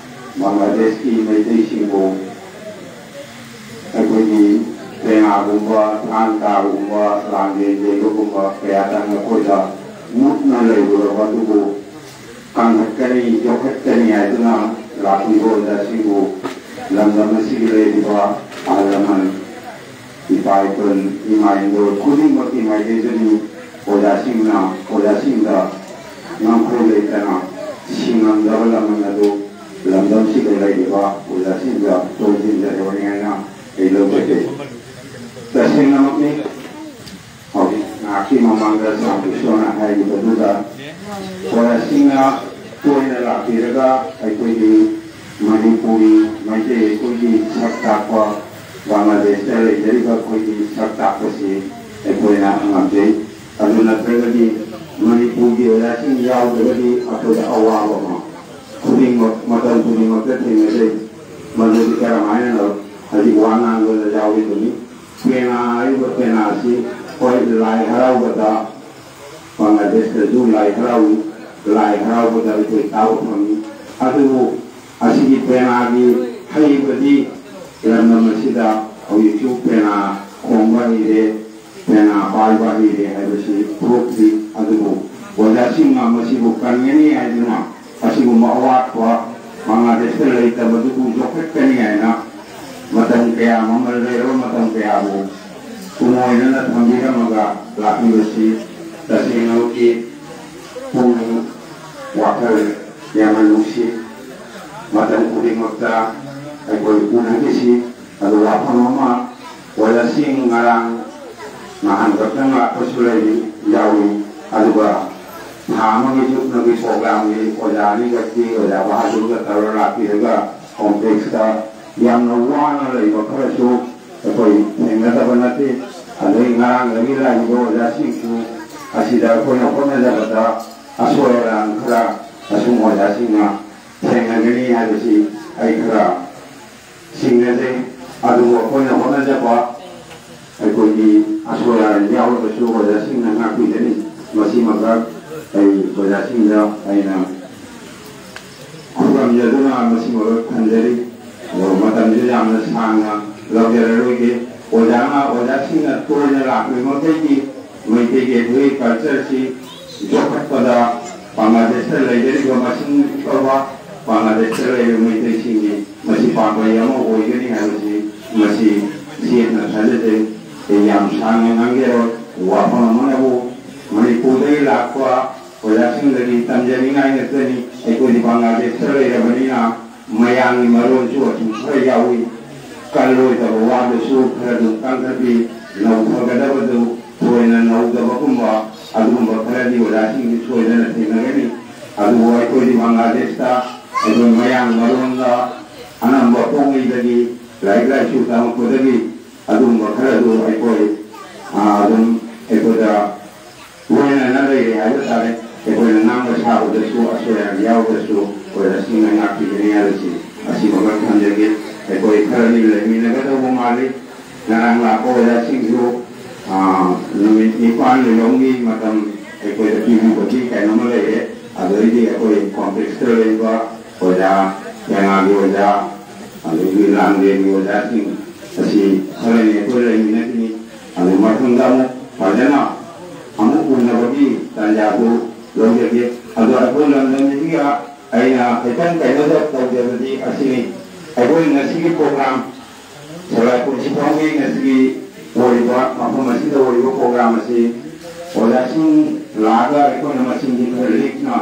ꯕꯪꯒ꯭ꯂꯥꯗꯦꯁꯀꯤ ꯃꯩꯇꯩꯁꯤꯡꯕꯨ ꯑꯩꯈꯣꯏꯒꯤ ꯀꯩꯅꯥꯒꯨꯝꯕ, ꯊꯥꯡ ꯇꯥꯒꯨꯝꯕ, ꯂꯥꯡꯂꯦꯟ ꯌꯩꯕꯒꯨꯝꯕ ꯀꯌꯥꯗ ꯃꯈꯣꯏꯗ ꯃꯨꯠꯅ ꯂꯩꯔꯨꯔꯕ ꯑꯗꯨꯕꯨ ꯀꯪꯈꯠꯀꯅꯤ, ꯌꯣꯛꯈꯠꯀꯅꯤ ꯍꯥꯏꯗꯨꯅ ꯂꯥꯛꯂꯤꯕ ꯑꯣꯖꯥꯁꯤꯡꯕꯨ ꯂꯝꯗꯝ ꯑꯁꯤꯒꯤ ꯂꯩꯔꯤꯕ ꯑꯍꯜ ꯂꯃꯟ, ꯏꯄꯥ ꯏꯄꯨ, ꯏꯃꯥ ꯏꯟꯗꯣꯜ ꯈꯨꯗꯤꯡꯃꯛꯀꯤ ꯃꯥꯏꯀꯩꯗꯒꯤ ꯑꯣꯖꯥꯁꯤꯡꯅ, ꯑꯣꯖꯥꯁꯤꯡꯗ ꯉꯝꯈꯩ ꯂꯩꯇꯅ ꯁꯤꯡꯉꯝꯗꯕ ꯂꯃꯟ ꯑꯗꯨ ꯂꯝꯗꯝꯁꯤꯗ ꯂꯩꯔꯤꯕ ꯑꯣꯖꯥꯁꯤꯡꯗ ꯇꯣꯟꯁꯤꯟꯖꯔꯕꯅꯤ ꯍꯥꯏꯅ ꯑꯩ ꯂꯧꯖꯒꯦ꯫ ꯇꯁꯦꯡꯅꯃꯛꯅꯤ, ꯍꯧꯖꯤꯛ ꯉꯥꯏꯍꯥꯛꯀꯤ ꯃꯃꯥꯡꯗ ꯁꯥꯝ ꯏꯁꯣꯔꯅ ꯍꯥꯏꯈꯤꯕꯗꯨꯗ ꯑꯣꯖꯥꯁꯤꯡꯅ ꯇꯣꯏꯅ ꯂꯥꯛꯄꯤꯔꯒ ꯑꯩꯈꯣꯏꯒꯤ ꯃꯅꯤꯄꯨꯔꯤ ꯃꯩꯇꯩ ꯑꯩꯈꯣꯏꯒꯤ ꯁꯛ ꯇꯥꯛꯄ, ꯕꯪꯒ꯭ꯂꯥꯗꯦꯁꯇ ꯂꯩꯖꯔꯤꯕ ꯑꯩꯈꯣꯏꯒꯤ ꯁꯛ ꯇꯥꯛꯄꯁꯤ ꯑꯩꯈꯣꯏꯅ ꯉꯝꯖꯩ꯫ ꯑꯗꯨ ꯅꯠꯇ꯭ꯔꯒꯗꯤ ꯃꯅꯤꯄꯨꯔꯒꯤ ꯑꯣꯖꯥꯁꯤꯡ ꯌꯥꯎꯗ꯭ꯔꯒꯗꯤ ꯑꯩꯈꯣꯏꯗ ꯑꯋꯥꯕ ꯑꯃ ꯈꯨꯗꯤꯡꯃꯛ, ꯃꯇꯝ ꯈꯨꯗꯤꯡꯃꯛꯇ ꯊꯦꯡꯅꯖꯩ꯫ ꯃꯗꯨꯗꯤ ꯀꯔꯝꯍꯥꯏꯅꯅꯣ? ꯍꯧꯖꯤꯛ ꯋꯥ ꯉꯥꯡꯕꯗ ꯌꯥꯎꯔꯤꯕꯅꯤ꯫ ꯄꯦꯅꯥ ꯍꯥꯏꯔꯤꯕ ꯄꯦꯅꯥ ꯑꯁꯤ, ꯍꯣꯏ, ꯂꯥꯏ ꯍꯔꯥꯎꯕꯗ, ꯕꯪꯒ꯭ꯂꯥꯗꯦꯁꯇꯁꯨ ꯂꯥꯏ ꯍꯔꯥꯎꯏ, ꯂꯥꯏ ꯍꯔꯥꯎꯕꯗ ꯑꯩꯈꯣꯏ ꯇꯥꯕ ꯐꯪꯏ꯫ ꯑꯗꯨꯕꯨ ꯑꯁꯤꯒꯤ ꯄꯦꯅꯥꯒꯤ ꯍꯩꯕꯗꯤ ꯂꯝꯗꯝ ꯑꯁꯤꯗ ꯍꯧꯖꯤꯛꯁꯨ ꯄꯦꯅꯥ ꯈꯣꯡꯕ ꯍꯩꯔꯦ, ꯄꯦꯅꯥ ꯄꯥꯏꯕ ꯍꯩꯔꯦ ꯍꯥꯏꯕꯁꯤ ꯊꯣꯛꯇ꯭ꯔꯤ꯫ ꯑꯗꯨꯕꯨ ꯑꯣꯖꯥꯁꯤꯡꯅ ꯃꯁꯤꯕꯨ ꯀꯟꯒꯅꯤ ꯍꯥꯏꯗꯨꯅ ꯑꯁꯤꯒꯨꯝꯕ ꯑꯋꯥꯠꯄ ꯕꯪꯒ꯭ꯂꯥꯗꯦꯁꯇ ꯂꯩꯇꯕꯗꯨꯕꯨ ꯌꯣꯛꯈꯠꯀꯅꯤ ꯍꯥꯏꯅ ꯃꯇꯝ ꯀꯌꯥ, ꯃꯃꯜ ꯂꯩꯔꯕ ꯃꯇꯝ ꯀꯌꯥꯕꯨ ꯄꯨꯡꯑꯣꯏꯅꯅ ꯊꯝꯕꯤꯔꯝꯃꯒ ꯂꯥꯛꯂꯤꯕꯁꯤ ꯇꯁꯦꯡꯅꯃꯛꯀꯤ ꯄꯨꯛꯅꯤꯡ ꯋꯥꯈꯜ ꯌꯥꯝꯅ ꯅꯨꯡꯁꯤ꯫ ꯃꯇꯝ ꯈꯨꯗꯤꯡꯃꯛꯇ ꯑꯩꯈꯣꯏ ꯎꯅꯈꯤꯁꯤ꯫ ꯑꯗꯨ ꯋꯥꯐꯝ ꯑꯃ, ꯑꯣꯖꯥꯁꯤꯡ ꯉꯔꯥꯡ ꯅꯍꯥꯟ ꯈꯛꯇꯪ ꯂꯥꯛꯄꯁꯨ ꯂꯩꯔꯤ, ꯌꯥꯎꯏ꯫ ꯑꯗꯨꯒ ꯊꯥ ꯑꯃꯒꯤ ꯆꯨꯞꯅꯒꯤ ꯄ꯭ꯔꯣꯒ꯭ꯔꯥꯝꯒꯤ ꯑꯣꯖꯥ ꯑꯅꯤꯈꯛꯀꯤ ꯑꯣꯖꯥ ꯕꯍꯥꯗꯨꯔꯒ ꯇꯧꯔ ꯂꯥꯛꯄꯤꯔꯒ ꯀꯣꯝꯄ꯭ꯂꯦꯛꯁꯇ ꯌꯥꯝꯅ ꯋꯥꯅ ꯂꯩꯕ ꯈꯔꯁꯨ ꯑꯩꯈꯣꯏ ꯊꯦꯡꯅꯗꯕ ꯅꯠꯇꯦ꯫ ꯑꯗꯩ ꯉꯔꯥꯡꯗꯒꯤ ꯂꯥꯛꯏꯕ ꯑꯣꯖꯥꯁꯤꯡꯁꯨ ꯑꯁꯤꯗ ꯑꯩꯈꯣꯏꯅ ꯍꯣꯠꯅꯖꯕꯗ ꯑꯁꯣꯏ ꯑꯔꯥꯟ ꯈꯔ ꯑꯁꯨꯝ ꯑꯣꯖꯥꯁꯤꯡꯅ ꯊꯦꯡꯅꯒꯅꯤ ꯍꯥꯏꯕꯁꯤ ꯑꯩ ꯈꯔ ꯆꯤꯡꯅꯖꯩ꯫ ꯑꯗꯨꯕꯨ ꯑꯩꯈꯣꯏꯅ ꯍꯣꯠꯅꯖꯕ, ꯑꯩꯈꯣꯏꯒꯤ ꯑꯁꯣꯏ ꯑꯔꯥꯟ ꯌꯥꯎꯔꯒꯁꯨ ꯑꯣꯖꯥꯁꯤꯡꯅ ꯉꯥꯛꯄꯤꯒꯅꯤ꯫ ꯃꯁꯤꯃꯈꯛ ꯑꯩ ꯑꯣꯖꯥꯁꯤꯡꯗ ꯑꯩꯅ ꯈꯨꯔꯨꯝꯖꯗꯨꯅ ꯃꯁꯤꯃꯈꯛ ꯊꯝꯖꯔꯤ꯫ ꯑꯗꯨꯒ ꯃꯇꯝꯁꯨ ꯌꯥꯝꯅ ꯁꯥꯡꯅ ꯂꯧꯖꯔꯔꯣꯏꯒꯦ꯫ ꯑꯣꯖꯥꯅ, ꯑꯣꯖꯥꯁꯤꯡꯅ ꯇꯣꯏꯅ ꯂꯥꯛꯂꯤꯕ ꯃꯈꯩꯗꯤ ꯃꯩꯇꯩꯒꯤ ꯑꯩꯈꯣꯏꯒꯤ ꯀꯜꯆꯔꯁꯤ ꯌꯣꯛꯈꯠꯄꯗ ꯕꯪꯒ꯭ꯂꯥꯗꯦꯁꯇ ꯂꯩꯖꯔꯤꯕ ꯃꯁꯤꯡ ꯌꯥꯝꯂꯕ ꯕꯪꯒ꯭ꯂꯥꯗꯦꯁꯇ ꯂꯩꯔꯤꯕ ꯃꯩꯇꯩꯁꯤꯡꯒꯤ ꯃꯁꯤ ꯄꯥꯝꯕꯩ ꯑꯃ ꯑꯣꯏꯒꯅꯤ ꯍꯥꯏꯕꯁꯤ ꯃꯁꯤ ꯆꯦꯠꯅ ꯊꯥꯖꯖꯩ꯫ ꯑꯩ ꯌꯥꯝ ꯁꯥꯡꯅ ꯉꯥꯡꯖꯔꯣꯏ꯫ ꯋꯥꯐꯝ ꯑꯃꯅꯕꯨ ꯃꯅꯤꯄꯨꯔꯗꯒꯤ ꯂꯥꯛꯄ ꯑꯣꯖꯥꯁꯤꯡꯗꯒꯤ ꯇꯝꯖꯅꯤꯡꯉꯥꯏ ꯉꯥꯛꯇꯅꯤ꯫ ꯑꯩꯈꯣꯏꯗꯤ ꯕꯪꯒ꯭ꯂꯥꯗꯦꯁꯇ ꯂꯩꯔꯕꯅꯤꯅ ꯃꯌꯥꯝꯒꯤ ꯃꯔꯣꯟꯁꯨ ꯑꯗꯨꯝ ꯈꯔ ꯌꯥꯎꯏ꯫ ꯀꯜꯂꯣꯏꯗꯕ ꯋꯥꯗꯁꯨ ꯈꯔ ꯑꯗꯨꯝ ꯀꯟꯈꯠꯄꯤ꯫ ꯅꯧ ꯐꯒꯗꯕꯗꯨ ꯊꯣꯏꯅ ꯅꯧꯗꯕꯒꯨꯝꯕ ꯑꯗꯨꯒꯨꯝꯕ ꯈꯔꯗꯤ ꯑꯣꯖꯥꯁꯤꯡꯁꯤ ꯁꯣꯏꯗꯅ ꯊꯦꯡꯅꯒꯅꯤ꯫ ꯑꯗꯨꯕꯨ ꯑꯩꯈꯣꯏꯗꯤ ꯕꯪꯒ꯭ꯂꯥꯗꯦꯁꯇ ꯑꯩꯈꯣꯏ ꯃꯌꯥꯡ ꯃꯔꯣꯟꯗ ꯑꯅꯝꯕ ꯄꯣꯛꯉꯩꯗꯒꯤ ꯂꯥꯏꯔꯤꯛ ꯂꯥꯏꯁꯨ ꯇꯝꯃꯛꯄꯗꯒꯤ ꯑꯗꯨꯒꯨꯝꯕ ꯈꯔ ꯑꯗꯨ ꯑꯩꯈꯣꯏ, ꯑ, ꯑꯗꯨꯝ ꯑꯩꯈꯣꯏꯗ ꯂꯣꯏꯅꯅ ꯂꯩꯔꯦ ꯍꯥꯏꯕ ꯇꯥꯔꯦ꯫ ꯑꯩꯈꯣꯏꯅ ꯉꯥꯡꯕ ꯁꯥꯕꯗꯁꯨ ꯑꯁꯣꯏ ꯑꯔꯥꯟ ꯌꯥꯎꯔꯒꯁꯨ ꯑꯩꯈꯣꯏ ꯑꯁꯤꯅ ꯉꯥꯛꯄꯤꯒꯅꯤ ꯍꯥꯏꯕꯁꯤ ꯑꯁꯤꯃꯈꯛ ꯊꯝꯖꯒꯦ꯫ ꯑꯩꯈꯣꯏ ꯈꯔꯅꯤ ꯂꯩꯃꯤꯟꯅꯒꯗꯧꯕ ꯃꯥꯜꯂꯤ꯫ ꯉꯔꯥꯡ ꯂꯥꯛꯄ ꯑꯣꯖꯥꯁꯤꯡꯁꯨ, ꯑ, ꯅꯨꯃꯤꯠ ꯅꯤꯄꯥꯟ ꯂꯣꯏꯔꯝꯒꯤ ꯃꯇꯝ ꯑꯩꯈꯣꯏꯗ ꯄꯤꯕꯤꯕꯒꯤ ꯀꯩꯅꯣꯝꯃ ꯂꯩꯔꯦ꯫ ꯑꯗꯩꯗꯤ ꯑꯩꯈꯣꯏ ꯀꯣꯝꯄ꯭ꯂꯦꯛꯁꯇ ꯂꯩꯕ ꯑꯣꯖꯥ, ꯄꯦꯅꯥꯒꯤ ꯑꯣꯖꯥ, ꯑꯗꯒꯤ ꯂꯥꯡꯂꯦꯟꯒꯤ ꯑꯣꯖꯥꯁꯤꯡ ꯑꯁꯤ ꯈꯔꯅꯤ ꯑꯩꯈꯣꯏ ꯂꯩꯃꯤꯟꯅꯈꯤꯅꯤ꯫ ꯑꯗꯨ ꯃꯊꯪꯗ ꯑꯃꯨꯛ ꯐꯖꯅ ꯑꯃꯨꯛ ꯎꯅꯕꯒꯤ ꯇꯥꯟꯖꯥꯗꯨ ꯂꯧꯖꯒꯦ꯫ ꯑꯗꯣ ꯑꯩꯈꯣꯏ ꯂꯝꯗꯝꯁꯤꯒ ꯑꯩꯅ ꯈꯤꯇꯪ ꯀꯩꯅꯣꯗ ꯇꯧꯖꯕꯗꯤ ꯑꯁꯤꯅꯤ꯫ ꯑꯩꯈꯣꯏ ꯉꯁꯤꯒꯤ ꯄ꯭ꯔꯣꯒ꯭ꯔꯥꯝ ꯁꯂꯥꯏ ꯄꯨꯟꯁꯤꯐꯝꯒꯤ ꯉꯁꯤꯒꯤ ꯑꯣꯏꯔꯤꯕ ꯃꯐꯝ ꯑꯁꯤꯗ ꯑꯣꯏꯔꯤꯕ ꯄ꯭ꯔꯣꯒ꯭ꯔꯥꯝ ꯑꯁꯤ ꯑꯣꯖꯥꯁꯤꯡ ꯂꯥꯛꯑꯒ ꯑꯩꯈꯣꯏꯅ ꯃꯁꯤꯡꯗꯤ ꯈꯔ ꯂꯤꯛꯅ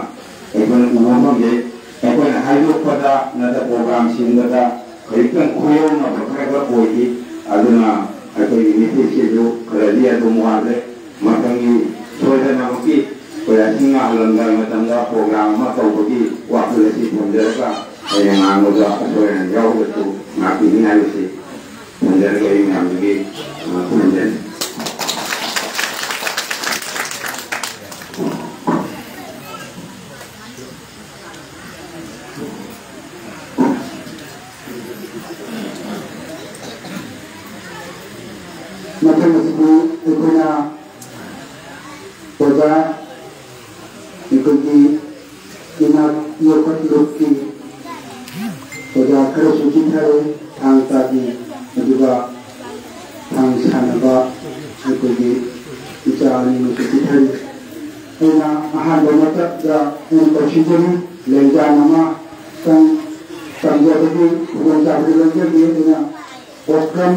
ꯑꯩꯈꯣꯏꯅ ꯎꯕ ꯐꯪꯖꯩ꯫ ꯑꯩꯈꯣꯏꯅ ꯍꯥꯏꯗꯣꯛꯄꯗ ꯅꯠꯇ꯭ꯔ ꯄ꯭ꯔꯣꯒ꯭ꯔꯥꯝ ꯁꯤꯟꯕꯗ ꯈꯖꯤꯛꯇꯪ ꯈꯨꯌꯧꯅꯕ ꯈꯔ ꯈꯔ ꯑꯣꯏꯈꯤ꯫ ꯑꯗꯨꯅ ꯑꯩꯈꯣꯏꯒꯤ ꯃꯤꯇꯤꯡꯁꯤꯁꯨ ꯈꯔꯗꯤ ꯑꯗꯨꯝ ꯋꯥꯠꯂꯦ꯫ ꯃꯊꯪꯒꯤ ꯁꯣꯏꯗꯅꯃꯛꯀꯤ ꯑꯩꯈꯣꯏ ꯑꯁꯤ ꯉꯥꯍꯜꯂꯝꯗꯥꯏ ꯃꯇꯝꯗ ꯄ꯭ꯔꯣꯒ꯭ꯔꯥꯝ ꯑꯃ ꯇꯧꯕꯒꯤ ꯋꯥꯈꯜ ꯑꯁꯤ ꯊꯝꯖꯔꯒ ꯑꯩꯅ ꯉꯥꯡꯕꯗ ꯑꯁꯣꯏ ꯑꯔꯥꯟ ꯌꯥꯎꯔꯒꯁꯨ ꯉꯥꯛꯄꯤꯒꯅꯤ ꯍꯥꯏꯕꯁꯤ ꯊꯝꯖꯔꯒ ꯑꯩ ꯃꯌꯥꯝꯗꯒꯤ, ꯑ, ꯈꯨꯔꯨꯝꯖꯔꯤ꯫ ꯃꯊꯪ ꯑꯁꯤꯗꯤ ꯑꯩꯈꯣꯏꯅ ꯑꯣꯖꯥ, ꯑꯩꯈꯣꯏꯒꯤ ꯏꯅꯥꯛ ꯌꯣꯛꯈꯠꯂꯨꯞꯀꯤ ꯑꯣꯖꯥ ꯈꯔꯁꯨ ꯆꯤꯊꯔꯦ, ꯊꯥꯡ ꯇꯥꯕꯤ, ꯑꯗꯨꯒ ꯊꯥꯡ ꯁꯥꯟꯅꯕ ꯑꯩꯈꯣꯏꯒꯤ ꯏꯆꯥ ꯑꯅꯤꯃꯛꯁꯨ ꯆꯤꯊꯔꯤ꯫ ꯑꯩꯅ ꯑꯍꯥꯟꯕ ꯃꯛꯇꯗ ꯑꯩꯅ ꯇꯧꯁꯤꯟꯖꯔꯤ, ꯂꯦꯡꯖꯥꯟ ꯑꯃ ꯇꯪ ꯇꯝꯖꯕꯒꯤ ꯈꯨꯗꯣꯡꯆꯥꯕꯗꯨ ꯂꯧꯖꯒꯦ꯫ ꯑꯗꯨꯅ ꯑꯣꯀ꯭ꯔꯝ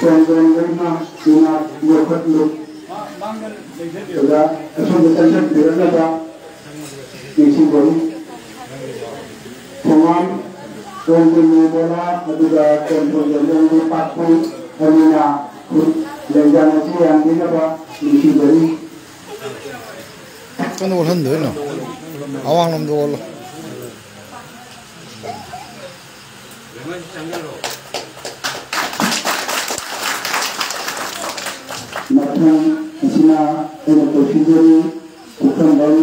ꯇꯣꯟꯖꯣꯟ ꯂꯩꯃ ꯏꯅꯥꯛ ꯌꯣꯛꯈꯠꯂꯨꯞ ꯑꯗꯨꯗ ꯑꯁꯣꯝꯗ ꯆꯪꯁꯤꯟꯕꯤꯔꯛꯅꯕ ꯅꯤꯡꯁꯤꯡꯖꯔꯤ꯫ ꯊꯣꯉꯥꯝ, ꯀꯣꯟꯖꯤꯟ ꯃꯦꯃꯣꯂꯥ, ꯑꯗꯨꯒ ꯀꯣꯟꯊꯣꯡ ꯌꯦꯟꯊꯣꯡꯒꯤ ꯄꯥꯛꯄꯤ ꯑꯅꯤꯅ ꯈꯨꯠ ꯂꯦꯡꯖꯥꯟ ꯑꯁꯤ ꯌꯥꯟꯕꯤꯅꯕ ꯅꯤꯡꯁꯤꯡꯖꯔꯤ꯫ ꯀꯩꯅꯣ ꯑꯣꯜꯍꯟꯗꯣꯏꯅꯣ? ꯑꯋꯥꯡꯂꯣꯝꯗ ꯑꯣꯜꯂꯣ꯫ ꯃꯊꯪ ꯑꯁꯤꯅ ꯑꯩꯅ ꯀꯧꯁꯤꯟꯖꯔꯤ, ꯄꯨꯈ꯭ꯔꯝꯕꯝ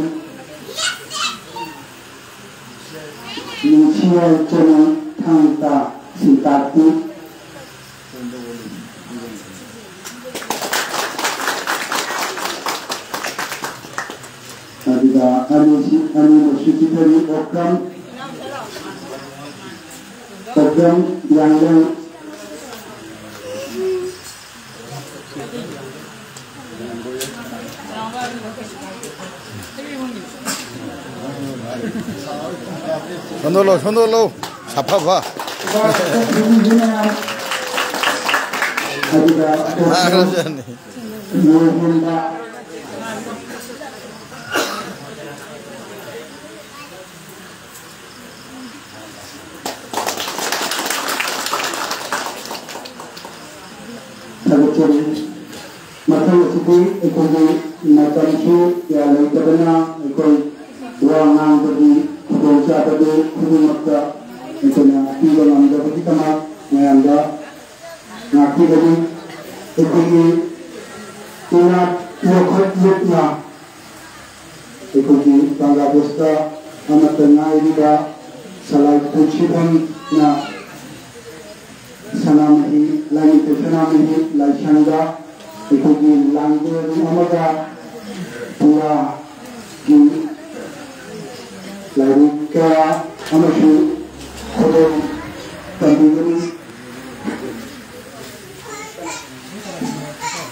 ꯅꯤꯡꯊꯤꯌꯥꯏ ꯆꯅꯨ ꯊꯥꯡ ꯇꯥ ꯁꯤꯟꯇꯥꯛꯄꯤ꯫ ꯑꯗꯨꯒ ꯑꯅꯤꯁꯤ-, ꯑꯅꯤꯃꯛ ꯁꯨꯇꯤ ꯊꯥꯕꯤ ꯑꯣꯀ꯭ꯔꯝ, ꯑꯣꯀ꯭ꯔꯝ ꯌꯥꯡꯂꯦꯟ꯫ ꯁꯣꯟꯗꯣꯛꯂꯣ, ꯁꯣꯟꯗꯣꯛꯂꯣ꯫ ꯁꯥꯐꯕ꯫ ꯑꯗꯨꯒ ꯅꯥꯈ꯭ꯔꯖꯥꯠꯅꯤ꯫ ꯃꯣꯏ ꯍꯣꯟꯕ꯫ ꯊꯥꯒꯠꯆꯔꯤ꯫ ꯃꯊꯪ ꯑꯁꯤꯗꯤ ꯑꯩꯈꯣꯏꯒꯤ ꯃꯇꯝꯁꯨ ꯀꯌꯥ ꯂꯩꯇꯕꯅ ꯑꯩꯈꯣꯏ ꯋꯥ ꯉꯥꯡꯕꯒꯤ ꯈꯨꯗꯣꯡꯆꯥꯕꯗꯨ ꯈꯨꯗꯤꯡꯃꯛꯇ ꯑꯩꯈꯣꯏꯅ ꯄꯤꯕ ꯉꯝꯗꯕꯒꯤꯗꯃꯛ ꯃꯌꯥꯝꯗ ꯉꯥꯛꯄꯤꯒꯅꯤ꯫ ꯑꯩꯈꯣꯏꯒꯤ ꯏꯅꯥꯠ ꯌꯣꯛꯈꯠ ꯂꯨꯞꯅ ꯑꯩꯈꯣꯏꯒꯤ ꯕꯪꯒ꯭ꯂꯥꯗꯦꯁꯇ ꯑꯃꯠꯇ ꯉꯥꯏꯔꯤꯕ ꯁꯂꯥꯏ ꯄꯨꯟꯁꯤꯕꯝꯅ ꯁꯅꯥꯃꯍꯤ, ꯂꯥꯏꯅꯤꯡꯊꯧ ꯁꯅꯥꯃꯍꯤ ꯂꯥꯏꯁꯪꯗ ꯑꯩꯈꯣꯏꯒꯤ ꯂꯥꯡꯂꯦꯟ ꯑꯃꯒ ꯄꯨꯔꯥꯒꯤ ꯂꯥꯏꯔꯤꯛ ꯀꯌꯥ ꯑꯃꯁꯨ ꯈꯨꯗꯣꯜ ꯇꯝꯕꯤꯒꯅꯤ꯫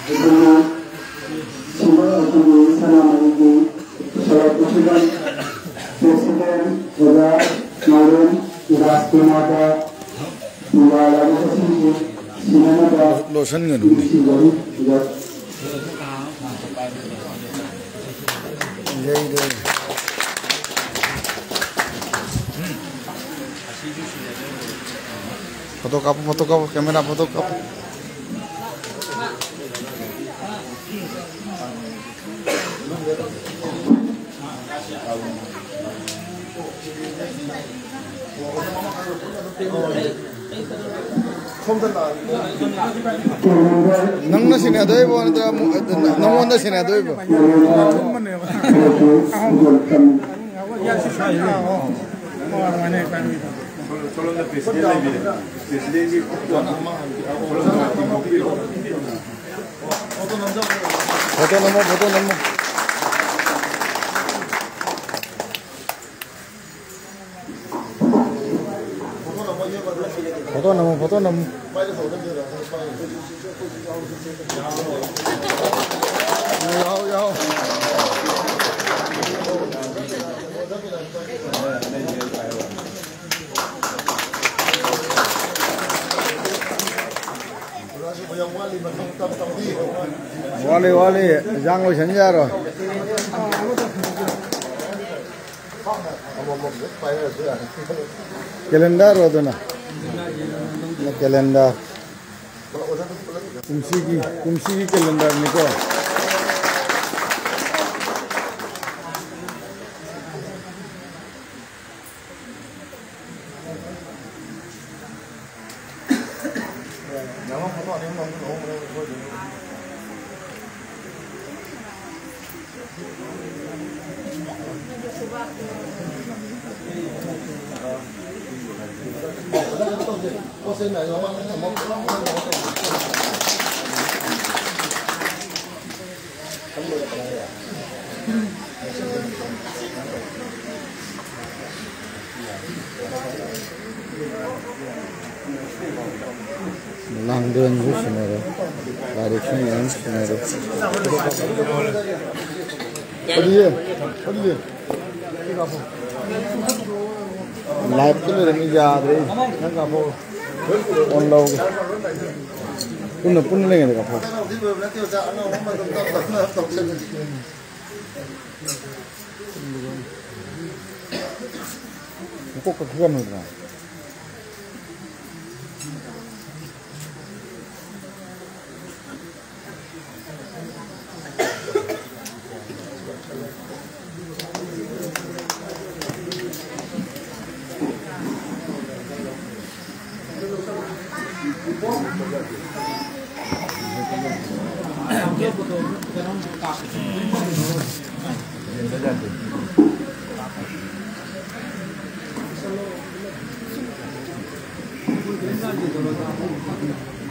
ꯑꯩꯈꯣꯏꯅ ꯁꯤꯕ ꯑꯩꯈꯣꯏꯒꯤ ꯁꯅꯥꯃꯍꯤꯒꯤ ꯁꯣꯔꯥꯠ ꯐꯦꯁꯇꯤꯚꯦꯜ ꯄ꯭ꯔꯦꯁꯤꯗꯦꯟ ꯑꯣꯖꯥ ꯅꯥꯎꯔꯦꯝ ꯔꯥꯖꯀꯨꯃꯥꯔꯗ ꯄꯨꯡꯒꯥ ꯂꯥꯏꯔꯤꯛ ꯑꯁꯤꯒꯤ ꯁꯤꯟꯅꯅꯕ ꯂꯣꯠꯁꯟꯒꯅꯨꯅꯦ꯫ ꯅꯤꯡꯁꯤꯡꯖꯔꯤ꯫ ꯑꯣꯖꯥ꯫ ꯐꯣꯇꯣ ꯀꯥꯞꯄꯣ, ꯐꯣꯇꯣ ꯀꯥꯞꯄꯣ, ꯀꯦꯃꯦꯔꯥ ꯐꯣꯇꯣ ꯀꯥꯞꯄꯣ꯫ ꯅꯪꯅ ꯁꯤꯟꯅꯗꯣꯏꯕꯣ ꯅꯠꯇ꯭ꯔꯒ ꯑꯃꯨꯛ ꯅꯉꯣꯟꯗ ꯁꯤꯟꯅꯗꯣꯏꯕꯣ? ꯐꯣꯇꯣ ꯅꯝꯃꯣ, ꯐꯣꯇꯣ ꯅꯝꯃꯣ꯫ ꯐꯣꯇꯣ ꯅꯝꯃꯣ, ꯐꯣꯇꯣ ꯅꯝꯃꯣ꯫ ꯌꯥꯎ, ꯌꯥꯎ꯫ ꯋꯥꯠꯂꯤ, ꯋꯥꯠꯂꯤ꯫ ꯏꯟꯖꯥꯡ ꯂꯣꯏꯁꯟ ꯌꯥꯔꯣꯏ꯫ ꯀꯦꯂꯦꯟꯗꯔ ꯑꯗꯨꯅ꯫ ꯀꯦꯂꯦꯟꯗꯔ꯫ ꯀꯨꯝꯁꯤꯒꯤ, ꯀꯨꯝꯁꯤꯒꯤ ꯀꯦꯂꯦꯟꯗꯔꯅꯤꯀꯣ꯫ ꯂꯥꯡꯗꯦꯟꯁꯨ ꯁꯤꯟꯅꯔꯦ, ꯂꯥꯏꯔꯤꯛꯁꯨ ꯃꯌꯥꯝ ꯁꯤꯟꯅꯔꯦ꯫ ꯐꯗꯤꯌꯦ, ꯐꯗꯤꯌꯦ꯫ ꯂꯥꯏꯞꯇ ꯂꯩꯔꯝꯃꯤ ꯌꯥꯗ꯭ꯔꯦ꯫ ꯅꯪ ꯀꯥꯞꯄꯛꯑꯣ꯫ ꯐꯣꯟ ꯂꯧꯒꯦ꯫ ꯄꯨꯟꯅ, ꯄꯨꯟꯅ ꯂꯩꯉꯩꯗ ꯀꯥꯞꯊꯣꯛ꯫ ꯃꯀꯣꯛ ꯀꯛꯊꯠꯀꯅꯨꯗꯅ꯫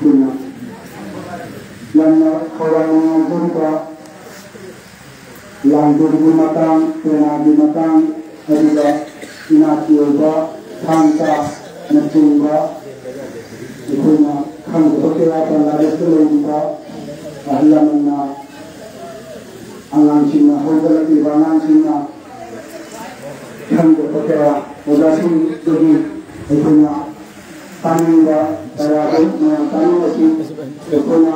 ꯑꯩꯈꯣꯏꯅ ꯌꯥꯝꯅ ꯈꯧꯔꯥꯡꯅ ꯉꯥꯡꯖꯔꯤꯕ ꯂꯥꯡꯕꯟꯒꯤ ꯃꯇꯥꯡ, ꯄꯦꯅꯥꯒꯤ ꯃꯇꯥꯡ, ꯑꯗꯨꯒ ꯏꯅꯥꯠꯀꯤ ꯑꯣꯏꯕ ꯊꯥꯡ ꯇꯥꯅꯆꯤꯡꯕ ꯑꯩꯈꯣꯏꯅ ꯈꯪꯗꯕ ꯀꯌꯥ, ꯕꯪꯒ꯭ꯂꯥꯗꯦꯁꯇ ꯂꯩꯔꯤꯕ ꯑꯍꯜ ꯂꯃꯟꯅ, ꯑꯉꯥꯡꯁꯤꯡꯅ, ꯍꯧꯒꯠꯂꯛꯂꯤꯕ ꯑꯉꯥꯡꯁꯤꯡꯅ ꯈꯪꯗꯕ ꯀꯌꯥ ꯑꯣꯖꯥꯁꯤꯡꯗꯒꯤ ꯑꯩꯈꯣꯏꯅ ꯇꯥꯅꯤꯡꯕ ꯀꯌꯥꯗꯨ ꯃꯌꯥꯝ ꯇꯥꯅꯤꯡꯕꯁꯤ ꯑꯩꯈꯣꯏꯅ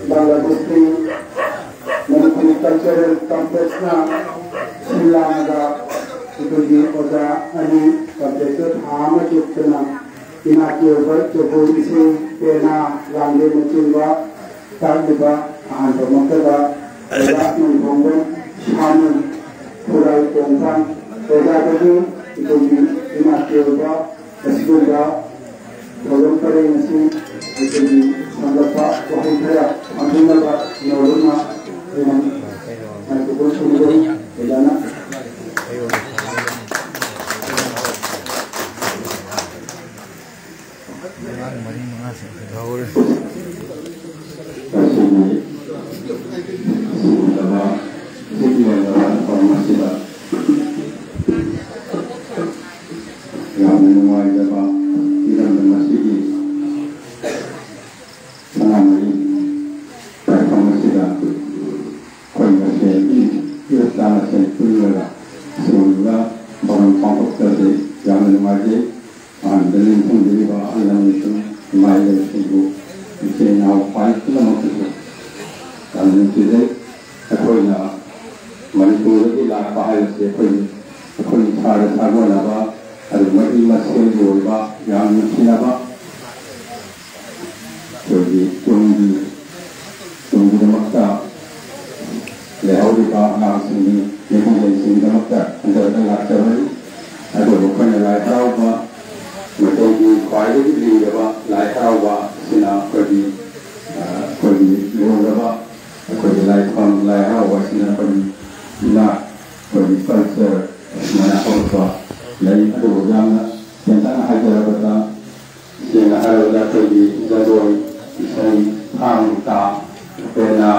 ꯕꯪꯒ꯭ꯂꯥꯗꯦꯁꯀꯤ ꯃꯅꯤꯄꯨꯔꯤ ꯀꯜꯆꯔꯦꯜ ꯀꯝꯄ꯭ꯂꯦꯛꯁꯅ ꯁꯤꯜ ꯂꯥꯡꯉꯒ ꯑꯩꯈꯣꯏꯒꯤ ꯑꯣꯖꯥ ꯑꯅꯤ ꯀꯝꯄ꯭ꯂꯦꯛꯁꯇ ꯊꯥ ꯑꯃ ꯆꯨꯞꯇꯅ ꯏꯅꯥꯠꯀꯤ ꯑꯣꯏꯕ ꯖꯒꯣꯏ, ꯏꯁꯩ, ꯄꯦꯅꯥ, ꯂꯥꯡꯂꯦꯟꯅꯆꯤꯡꯕ ꯇꯥꯛꯂꯤꯕ ꯑꯍꯥꯟꯕꯃꯛꯇꯗ ꯑꯣꯖꯥ ꯅꯣꯡꯊꯣꯝꯕꯝ ꯁꯥꯅꯨ, ꯈꯨꯔꯥꯏ ꯀꯣꯡꯄꯥꯟ ꯑꯣꯖꯥꯗꯒꯤ ꯑꯩꯈꯣꯏꯒꯤ ꯏꯅꯥꯠꯀꯤ ꯑꯣꯏꯕ ꯑꯁꯤꯒꯨꯝꯕ ꯊꯧꯔꯝ ꯄꯔꯦꯡ ꯑꯁꯤ ꯑꯩꯈꯣꯏꯒꯤ ꯁꯝꯂꯞꯄ ꯋꯥꯍꯩ ꯈꯔ ꯊꯝꯖꯤꯟꯅꯕ ꯅꯧꯔꯨꯅ ꯑꯩꯅ ꯃꯥꯏꯀ꯭ꯔꯣꯐꯣꯟ ꯁꯣꯝꯗ ꯑꯣꯖꯥꯅ ꯑꯉꯥꯡ ꯃꯔꯤ ꯃꯉꯥ ꯁꯨꯝ ꯂꯧꯍꯧꯔꯦ꯫ ꯉꯁꯤꯒꯤ ꯁꯤꯡꯂꯕ ꯏꯁꯤꯡ ꯂꯦꯡꯂꯕ ꯊꯧꯔꯝ ꯑꯁꯤꯗ ꯌꯥꯝꯅ ꯅꯨꯡꯉꯥꯏꯖꯕ ꯏꯔꯝꯗꯝ ꯑꯁꯤꯒꯤ ꯁꯅꯥꯃꯍꯤ ꯂꯥꯏꯐꯝ ꯑꯁꯤꯗ ꯑꯩꯈꯣꯏ ꯃꯁꯦꯟ, ꯏꯔꯨꯞꯇ ꯃꯁꯦꯟ ꯄꯨꯜꯂꯒ ꯑꯁꯤꯒꯨꯝꯕ ꯊꯧꯔꯝ ꯄꯥꯡꯊꯣꯛꯄꯁꯦ ꯌꯥꯝꯅ ꯅꯨꯡꯉꯥꯏꯖꯩ꯫ ꯑꯍꯥꯟꯕꯗ ꯅꯤꯡꯁꯤꯡꯖꯔꯤꯕ ꯑꯍꯜ ꯂꯃꯟꯁꯤꯡ, ꯏꯃꯥ ꯏꯕꯦꯜꯁꯤꯡꯕꯨ, ꯏꯆꯤꯟ ꯏꯅꯥꯎ ꯄꯥꯔꯤ ꯄꯨꯝꯅꯃꯛꯄꯨꯁꯨ ꯌꯥꯝꯅ ꯅꯨꯡꯁꯤꯖꯩ꯫ ꯑꯩꯈꯣꯏꯅ ꯃꯅꯤꯄꯨꯔꯗꯒꯤ ꯂꯥꯛꯄ ꯍꯥꯏꯕꯁꯦ ꯑꯩꯈꯣꯏꯒꯤ, ꯑꯩꯈꯣꯏꯒꯤ ꯏꯁꯥꯗ ꯁꯥꯒꯣꯟꯅꯕ, ꯑꯗꯨꯒ ꯃꯍꯩ ꯃꯁꯦꯜꯒꯤ ꯑꯣꯏꯕ ꯌꯥꯝ ꯅꯨꯡꯁꯤꯅꯕ, ꯑꯩꯈꯣꯏꯒꯤ ꯇꯨꯡꯒꯤ, ꯇꯨꯡꯒꯤꯗꯃꯛꯇ ꯂꯩꯍꯧꯔꯤꯕ ꯑꯉꯥꯡꯁꯤꯡꯒꯤ ꯃꯤꯠꯌꯦꯡꯁꯤꯡꯒꯤꯗꯃꯛꯇ ꯍꯟꯖꯔꯒ ꯂꯥꯛꯆꯕꯅꯤ꯫ ꯑꯗꯨꯕꯨ ꯑꯩꯈꯣꯏꯅ ꯂꯥꯏ ꯍꯔꯥꯎꯕ, ꯃꯩꯇꯩꯒꯤ ꯈ꯭ꯋꯥꯏꯗꯒꯤ ꯂꯤꯔꯕ ꯂꯥꯏ ꯍꯔꯥꯎꯕ ꯑꯁꯤꯅ ꯑꯩꯈꯣꯏꯒꯤ, ꯑ, ꯑꯩꯈꯣꯏꯒꯤ ꯂꯨꯔꯕ ꯑꯩꯈꯣꯏꯒꯤ ꯂꯥꯏꯐꯝ, ꯂꯥꯏ ꯍꯔꯥꯎꯕ ꯑꯁꯤꯅ ꯑꯩꯈꯣꯏꯒꯤ ꯏꯅꯥꯠ, ꯑꯩꯈꯣꯏꯒꯤ ꯀꯜꯆꯔ ꯑꯁꯨꯃꯥꯏꯅ ꯍꯧꯔꯛꯄ ꯂꯩ꯫ ꯑꯗꯨꯕꯨ ꯌꯥꯝꯅ ꯇꯦꯟꯇꯛꯅ ꯍꯥꯏꯖꯔꯕꯗ, ꯁꯦꯡꯅ ꯍꯥꯏꯔꯕꯗ ꯑꯩꯈꯣꯏꯒꯤ ꯖꯒꯣꯏ, ꯏꯁꯩ, ꯊꯥꯡ ꯇꯥ, ꯄꯦꯅꯥ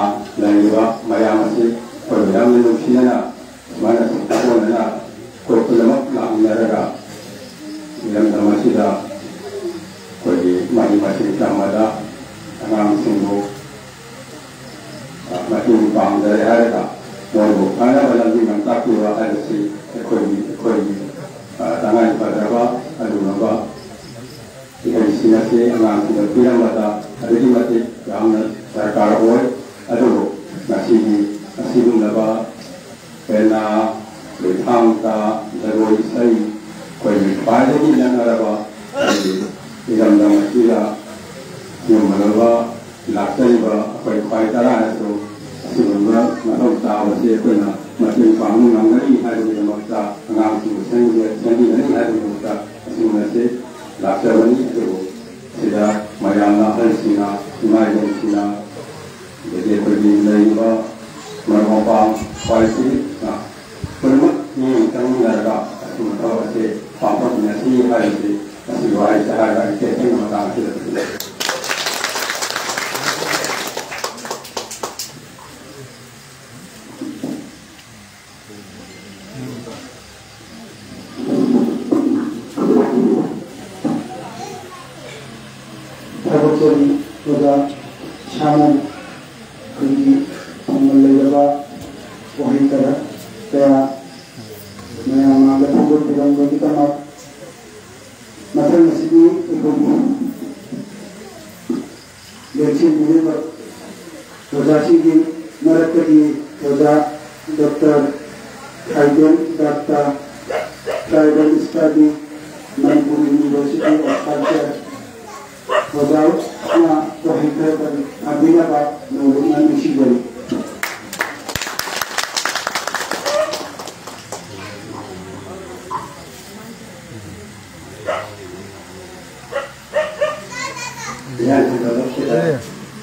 ꯂꯩꯔꯤꯕ ꯃꯌꯥꯝ ꯑꯁꯤ ꯑꯩꯈꯣꯏꯕꯨ ꯌꯥꯝꯅ ꯅꯨꯡꯁꯤꯅꯅ ꯁꯨꯃꯥꯏꯅ ꯁꯛꯇꯣꯛꯅꯅ ꯑꯩꯈꯣꯏ ꯄꯨꯝꯅꯃꯛ ꯂꯥꯛꯃꯤꯟꯅꯔꯒ ꯏꯔꯝꯗꯝ ꯑꯁꯤꯗ ꯑꯩꯈꯣꯏꯒꯤ ꯃꯍꯩ ꯃꯁꯤꯡ ꯇꯝꯕꯗ ꯑꯉꯥꯡꯁꯤꯡꯕꯨ ꯃꯇꯦꯡ ꯄꯥꯡꯖꯔꯦ ꯍꯥꯏꯔꯒ ꯃꯣꯏꯕꯨ ꯐꯅꯕ ꯂꯝꯕꯤ ꯂꯝꯇꯥꯛꯄꯤꯕ ꯍꯥꯏꯕꯁꯤ ꯑꯩꯈꯣꯏꯒꯤ, ꯑꯩꯈꯣꯏꯒꯤ, ꯑ, ꯇꯉꯥꯏ ꯐꯗ꯭ꯔꯕ ꯑꯗꯨꯒꯨꯝꯂꯕ ꯏꯍꯩꯁꯤꯡ ꯑꯁꯤ ꯑꯉꯥꯡꯁꯤꯡꯗ ꯄꯤꯔꯝꯕꯗ ꯑꯗꯨꯛꯀꯤ ꯃꯇꯤꯛ ꯌꯥꯝꯅ ꯗꯔꯀꯥꯔ ꯑꯣꯏ꯫ ꯑꯗꯨꯕꯨ ꯉꯁꯤꯒꯤ ꯑꯁꯤꯒꯨꯝꯂꯕ ꯄꯦꯅꯥ, ꯂꯨꯏꯊꯥꯡ ꯇꯥ, ꯖꯒꯣꯏ ꯏꯁꯩ, ꯑꯩꯈꯣꯏꯒꯤ ꯈ꯭ꯋꯥꯏꯗꯒꯤ ꯅꯛꯅꯔꯕ ꯑꯩꯈꯣꯏꯒꯤ ꯏꯔꯝꯗꯝ ꯑꯁꯤꯗ ꯌꯨꯝ ꯍꯜꯂꯕ ꯂꯥꯛꯆꯔꯤꯕ ꯑꯩꯈꯣꯏ ꯈ꯭ꯋꯥꯏ ꯇꯔꯥꯅꯁꯨ ꯑꯁꯤꯒꯨꯝꯕ ꯃꯊꯧ ꯇꯥꯕꯁꯤ ꯑꯩꯈꯣꯏꯅ ꯃꯇꯦꯡ ꯄꯥꯡꯕ ꯉꯝꯒꯅꯤ ꯍꯥꯏꯕꯒꯤꯗꯃꯛꯇ, ꯑꯉꯥꯡꯁꯤꯡꯕꯨ ꯁꯦꯝꯕꯤ-, ꯁꯦꯝꯕꯤꯒꯅꯤ ꯍꯥꯏꯕꯒꯤꯗꯃꯛꯇ ꯑꯁꯤꯒꯨꯝꯕꯁꯤ ꯂꯥꯛꯆꯕꯅꯤ꯫ ꯑꯗꯨꯕꯨ ꯁꯤꯗ ꯃꯌꯥꯝꯅ, ꯑꯍꯜꯁꯤꯡꯅ, ꯏꯃꯥ ꯏꯕꯦꯟꯁꯤꯡꯅ, ꯑꯗꯒꯤ ꯑꯩꯈꯣꯏꯒꯤ ꯂꯩꯔꯤꯕ ꯃꯔꯨꯞ ꯃꯄꯥꯡ ꯈ꯭ꯋꯥꯏꯁꯤ ꯄꯨꯝꯅꯃꯛ ꯃꯤꯠꯌꯦꯡ ꯆꯪꯃꯤꯟꯅꯔꯒ ꯑꯁꯤꯒꯨꯝꯕ ꯊꯕꯛ ꯑꯁꯤ ꯄꯥꯡꯊꯣꯛꯃꯤꯟꯅꯁꯤ ꯍꯥꯏꯕꯁꯤ ꯑꯁꯤꯒꯤ ꯋꯥꯍꯩꯁꯤ ꯍꯥꯏꯔꯒ ꯑꯩ ꯇꯦꯟꯇꯛꯅ ꯊꯥꯒꯠꯆꯔꯤ ꯑꯣꯖꯥ ꯁꯥꯃꯨ꯫ ꯑꯩꯈꯣꯏꯒꯤ ꯃꯃꯜ ꯂꯩꯔꯕ ꯋꯥꯍꯩ ꯈꯔ ꯀꯌꯥ ꯃꯌꯥꯝ ꯃꯥꯡꯗ ꯐꯣꯡꯗꯣꯛꯄꯤꯔꯝꯕꯒꯤꯗꯃꯛ꯫ ꯃꯊꯪ ꯑꯁꯤꯗꯤ ꯑꯩꯈꯣꯏꯒꯤ ꯂꯦꯡꯁꯤꯟꯕꯤꯔꯤꯕ ꯑꯣꯖꯥꯁꯤꯡꯒꯤ ꯃꯔꯛꯇꯒꯤ ꯑꯣꯖꯥ doctor ꯈꯥꯏꯗꯦꯟ Datta, Tribal Study, Manipur University of Culture, ꯑꯣꯖꯥꯅ ꯋꯥꯍꯩ ꯈꯔꯇꯪ ꯊꯝꯕꯤꯅꯕ ꯅꯧꯅ ꯅꯤꯡꯁꯤꯡꯖꯔꯤ꯫ ꯏꯔꯥꯡ ꯊꯧꯗꯣꯛꯁꯤꯗ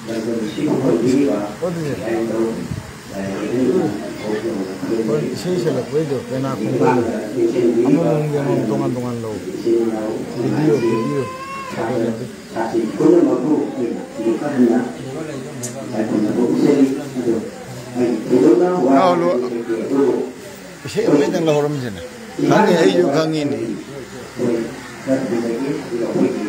ꯂꯝꯗꯝ ꯑꯁꯤꯕꯨ ꯀꯣꯟꯕꯤꯔꯤꯕ ꯏꯌꯥꯏꯗꯧ ꯂꯥꯏꯔꯦꯝꯕꯤ ꯏꯃꯥ ꯍꯣꯏ, ꯏꯁꯩ ꯁꯛꯂꯛꯄꯩꯗꯣ ꯄꯦꯅꯥ ꯈꯣꯡꯕꯩꯗꯣ ꯏꯃꯥꯅ ꯅꯤꯡꯁꯤꯡꯕꯤꯔꯤꯕ ꯑꯃꯃꯝꯒꯤ ꯑꯃꯃꯝ ꯇꯣꯉꯥꯟ ꯇꯣꯉꯥꯟ ꯂꯧ꯫ Video, video. ꯁꯥꯇ꯭ꯔ ꯁꯥꯇ꯭ꯔꯤ ꯄꯨꯝꯅꯃꯛꯄꯨ ꯑꯩꯅ ꯑꯃꯨꯛꯀ ꯍꯟꯅ ꯂꯥꯏꯈꯨꯔꯨꯝꯖꯕ ꯎꯠꯆꯔꯤ꯫ ꯑꯗꯣ ꯑꯩ ꯊꯣꯏꯗꯣꯛꯅ ꯋꯥ ꯂꯥꯎ, ꯂꯥꯎ꯫ ꯉꯥꯡꯖꯒꯦ, ꯑꯗꯨꯕꯨ ꯏꯁꯩ ꯑꯃ ꯍꯦꯛꯇꯪ ꯂꯧꯍꯧꯔꯝꯁꯤꯅꯦ꯫ ꯈꯪꯉꯦ, ꯑꯩꯁꯨ ꯈꯪꯉꯤꯅꯦ꯫ ꯍꯣꯏ, ꯈꯔ ꯊꯝꯖꯒꯦ꯫ ꯑꯗꯨꯒ ꯑꯩꯈꯣꯏꯒꯤ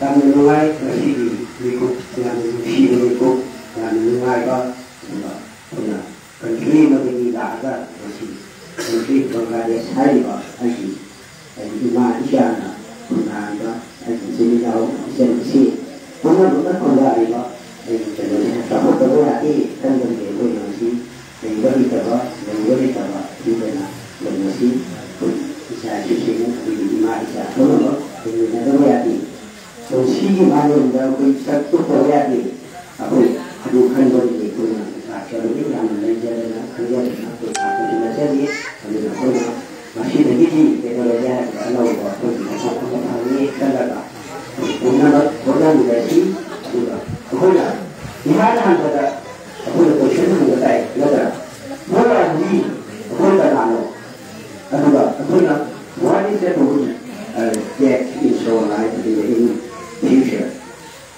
ꯌꯥꯝꯅ ꯅꯨꯡꯉꯥꯏ ꯉꯁꯤꯒꯤ ꯃꯤꯀꯨꯞ, ꯌꯥꯝꯅ ꯅꯨꯡꯁꯤꯕ ꯃꯤꯀꯨꯞ, ꯌꯥꯝꯅ ꯅꯨꯡꯉꯥꯏꯕ, ꯑꯗꯨꯒ ꯑꯩꯈꯣꯏꯅ ꯀꯟꯇ꯭ꯔꯤ ꯑꯃꯗꯒꯤ ꯂꯥꯛꯑꯒ ꯉꯁꯤ ꯀꯟꯇ꯭ꯔꯤ ꯕꯪꯒ꯭ꯂꯥꯗꯦꯁ ꯍꯥꯏꯔꯤꯕ ꯑꯩꯒꯤ, ꯑꯩꯒꯤ ꯏꯃꯥ ꯏꯆꯥꯅ ꯈꯨꯟꯗꯥꯔꯤꯕ ꯑꯩꯒꯤ ꯏꯆꯤꯜ ꯏꯅꯥꯎ ꯏꯆꯟ ꯏꯆꯦ ꯄꯨꯝꯅꯃꯛꯅ ꯈꯨꯟꯗꯥꯔꯤꯕ ꯑꯩꯒꯤ ꯀꯩꯅꯣꯁꯦ ꯆꯥꯎꯈꯠꯇꯕ ꯌꯥꯗꯦ ꯈꯟꯕꯒꯤ ꯑꯩꯈꯣꯏꯅ ꯉꯁꯤ ꯂꯩꯕ ꯂꯩꯇꯕ, ꯂꯩꯕ ꯂꯩꯇꯕ ꯊꯤꯗꯅ ꯂꯩꯕꯁꯤ ꯑꯩꯈꯣꯏ ꯏꯆꯥ ꯏꯁꯨꯁꯤꯡ, ꯑꯩꯈꯣꯏꯒꯤ ꯏꯃꯥ ꯏꯆꯥ ꯄꯨꯝꯅꯃꯛ ꯍꯤꯡꯃꯤꯟꯅꯗꯕ ꯌꯥꯗꯦ꯫ ꯄꯨꯟꯁꯤꯒꯤ ꯃꯥꯂꯦꯝꯗ ꯑꯩꯈꯣꯏ ꯁꯛ ꯇꯨꯞꯄꯕ ꯌꯥꯗꯦ꯫ ꯑꯩꯈꯣꯏ ꯑꯗꯨ ꯈꯟꯕꯗꯒꯤ ꯑꯩꯈꯣꯏꯅ ꯂꯥꯛꯆꯕꯒꯤ ꯌꯥꯝꯅ ꯂꯩꯖꯗꯅ ꯈꯟꯖꯗꯅ ꯑꯩꯈꯣꯏ ꯂꯥꯛꯄꯁꯨ ꯅꯠꯆꯗꯦ꯫ ꯑꯗꯨꯅ ꯑꯩꯈꯣꯏꯅ ꯃꯁꯤꯗꯒꯤꯗꯤ ꯀꯩꯗꯧꯔꯒꯦ ꯍꯥꯏꯕꯗ ꯑꯅꯧꯕ ꯑꯩꯈꯣꯏꯒꯤ ꯋꯥꯈꯜ ꯑꯃ ꯐꯪꯅꯤ ꯈꯜꯂꯒ ꯑꯩꯈꯣꯏ ꯄꯨꯝꯅꯃꯛ ꯍꯣꯠꯅꯃꯤꯟꯅꯁꯤ꯫ ꯑꯗꯨꯒ ꯑꯩꯈꯣꯏꯅ ꯏꯍꯥꯟ ꯍꯥꯟꯕꯗ ꯑꯩꯈꯣꯏꯅ ꯀꯣꯏꯁꯟ ꯍꯪꯕ ꯇꯥꯏ, ꯅꯠꯇ꯭ꯔꯥ? Who are we? ꯑꯩꯈꯣꯏ ꯀꯅꯥꯅꯣ? ꯑꯗꯨꯒ ꯑꯩꯈꯣꯏꯅ what is the role, uh, that in so life in the, in future?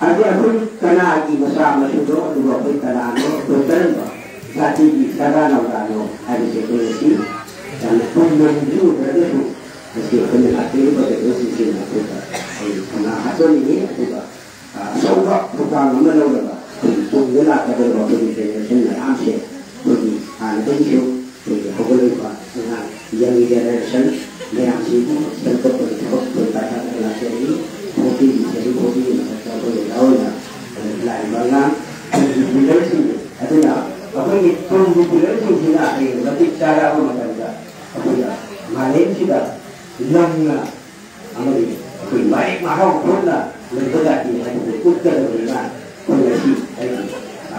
ꯑꯗꯨ ꯑꯩꯈꯣꯏ ꯀꯅꯥꯒꯤ ꯃꯆꯥ ꯃꯁꯨꯅꯣ, ꯑꯗꯨꯒ ꯑꯩꯈꯣꯏ ꯀꯅꯥꯅꯣ, ꯑꯩꯈꯣꯏ ꯀꯔꯝꯕ ꯖꯥꯇꯤꯒꯤ ꯁꯥꯗꯥ ꯅꯧꯗꯥꯅꯣ ꯍꯥꯏꯕꯁꯦ ꯑꯩꯈꯣꯏ ꯉꯁꯤ ꯌꯥꯝꯅ ꯀꯨꯏꯅ ꯅꯤꯡꯁꯤꯡꯉꯨꯗ꯭ꯔꯒꯁꯨ, ꯉꯁꯤ ꯑꯩꯈꯣꯏꯅ ꯂꯥꯛꯄꯤꯔꯤꯕ ꯀꯩꯅꯣꯁꯤꯡꯁꯤꯅ ꯑꯩꯈꯣꯏꯗ ꯑꯩ ꯊꯧꯅꯥ ꯍꯥꯞꯆꯅꯤꯡꯉꯤ꯫ ꯑꯗꯨꯒ ꯑ, ꯑꯆꯧꯕ ꯊꯧꯗꯥꯡ ꯑꯃ ꯂꯧꯔꯒ ꯑꯩꯈꯣꯏꯒꯤ ꯇꯨꯡꯗ ꯂꯥꯛꯀꯗꯧꯔꯤꯕ ꯑꯩꯈꯣꯏꯒꯤ ꯖꯦꯅꯦꯔꯦꯁꯟ ꯃꯌꯥꯝꯁꯦ ꯑꯩꯈꯣꯏꯒꯤ ꯍꯥꯟꯅꯗꯒꯤꯁꯨ ꯑꯩꯈꯣꯏꯒꯤ ꯍꯧꯒꯠꯂꯛꯏꯕ ꯑꯉꯥꯡ ꯌꯪ ꯖꯦꯅꯦꯔꯦꯁꯟ ꯃꯌꯥꯝꯁꯤꯕꯨ ꯁꯦꯝꯗꯣꯛꯄꯒꯤ ꯊꯕꯛ ꯑꯩꯈꯣꯏ ꯄꯥꯏꯈꯠꯅ ꯂꯥꯛꯆꯔꯤ꯫ ꯐꯣꯔꯇꯤꯒꯤ ꯆꯍꯤ ꯐꯣꯔꯇꯤꯒꯤ ꯃꯊꯛꯇ ꯑꯩꯈꯣꯏ ꯑꯣꯖꯥ ꯑꯣꯏꯅ ꯂꯥꯛꯏꯕ ꯑꯉꯥꯡ ꯇꯨꯡꯒꯤ ꯂꯤꯗꯔꯁꯤꯡꯕꯨ, ꯑꯗꯨꯅ ꯑꯩꯈꯣꯏꯒꯤ ꯇꯨꯡꯒꯤ ꯂꯤꯗꯔꯁꯤꯡꯁꯤꯅ ꯍꯌꯦꯡ ꯃꯇꯤꯛ ꯆꯥꯔꯛꯑꯕ ꯃꯇꯝꯗ ꯑꯩꯈꯣꯏꯅ ꯃꯥꯂꯦꯝꯁꯤꯗ ꯂꯪꯅ ꯑꯃꯗꯤ ꯑꯩꯈꯣꯏ ꯃꯍꯩ ꯃꯍꯥꯎ ꯄꯨꯟꯅ ꯂꯩꯕ ꯖꯥꯇꯤ ꯍꯥꯏꯕꯗꯨ ꯎꯠꯀꯗꯕꯅꯤꯅ ꯑꯩꯈꯣꯏ ꯉꯁꯤ ꯑꯩꯒꯤ, ꯑ,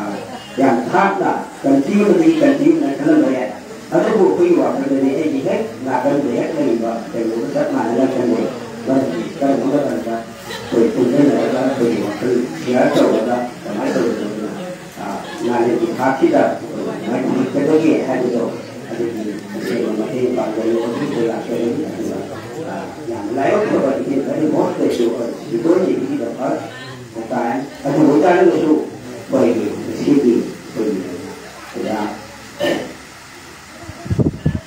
ꯌꯥꯝ ꯊꯥꯞꯅ ꯀꯟꯇ꯭ꯔꯤ ꯑꯃꯗꯒꯤ ꯀꯟꯇ꯭ꯔꯤ ꯑꯃꯗ ꯈꯜꯂꯝꯕ ꯌꯥꯏ, ꯑꯗꯨꯕꯨ ꯑꯩꯈꯣꯏꯒꯤ ꯋꯥꯈꯜꯗꯗꯤ ꯑꯩꯒꯤ ꯍꯦꯛ ꯅꯥꯀꯟꯗ ꯍꯦꯛ ꯂꯩꯔꯤꯕ ꯀꯩꯅꯣꯒ ꯆꯞ ꯃꯥꯟꯅꯅ ꯈꯟꯖꯩ꯫ ꯃꯔꯝꯗꯤ ꯀꯔꯝꯕ ꯃꯇꯝꯗ ꯑꯩꯈꯣꯏ ꯄꯨꯟꯁꯤꯟꯅꯔꯒ ꯑꯩꯈꯣꯏꯒꯤ ꯋꯥꯈꯜ ꯁꯤꯌꯥꯔ ꯇꯧꯔꯒ ꯀꯃꯥꯏꯅ ꯇꯧꯒꯗꯕꯅꯣ, ꯑ, ꯃꯥꯂꯦꯝꯒꯤ ꯊꯥꯛꯁꯤꯗ ꯀꯃꯥꯏꯅ ꯄꯨꯈꯠꯀꯗꯒꯦ ꯍꯥꯏꯕꯗꯣ ꯑꯗꯨꯒꯤ ꯑꯁꯦꯡꯕ ꯃꯇꯦꯡ ꯄꯥꯡꯖꯅꯤꯡꯕꯒꯤ ꯑꯩꯈꯣꯏ ꯂꯥꯛꯆꯔꯤ꯫ ꯑꯗꯨꯒ, ꯑ, ꯌꯥꯝꯅ ꯂꯥꯏꯕꯛ ꯐꯕ ꯏꯊꯦꯟ ꯈꯔꯗꯤ ꯃꯍꯨꯠꯇꯁꯨ ꯁꯤꯗꯣꯏꯁꯤꯡꯒꯤꯗꯃꯛ ꯇꯥꯏ꯫ ꯑꯗꯨ ꯑꯣꯏꯇꯥꯔꯒꯁꯨ ꯑꯩꯈꯣꯏꯒꯤ ꯉꯁꯤꯒꯤ ꯑꯩꯈꯣꯏꯒꯤ ꯑꯣꯖꯥ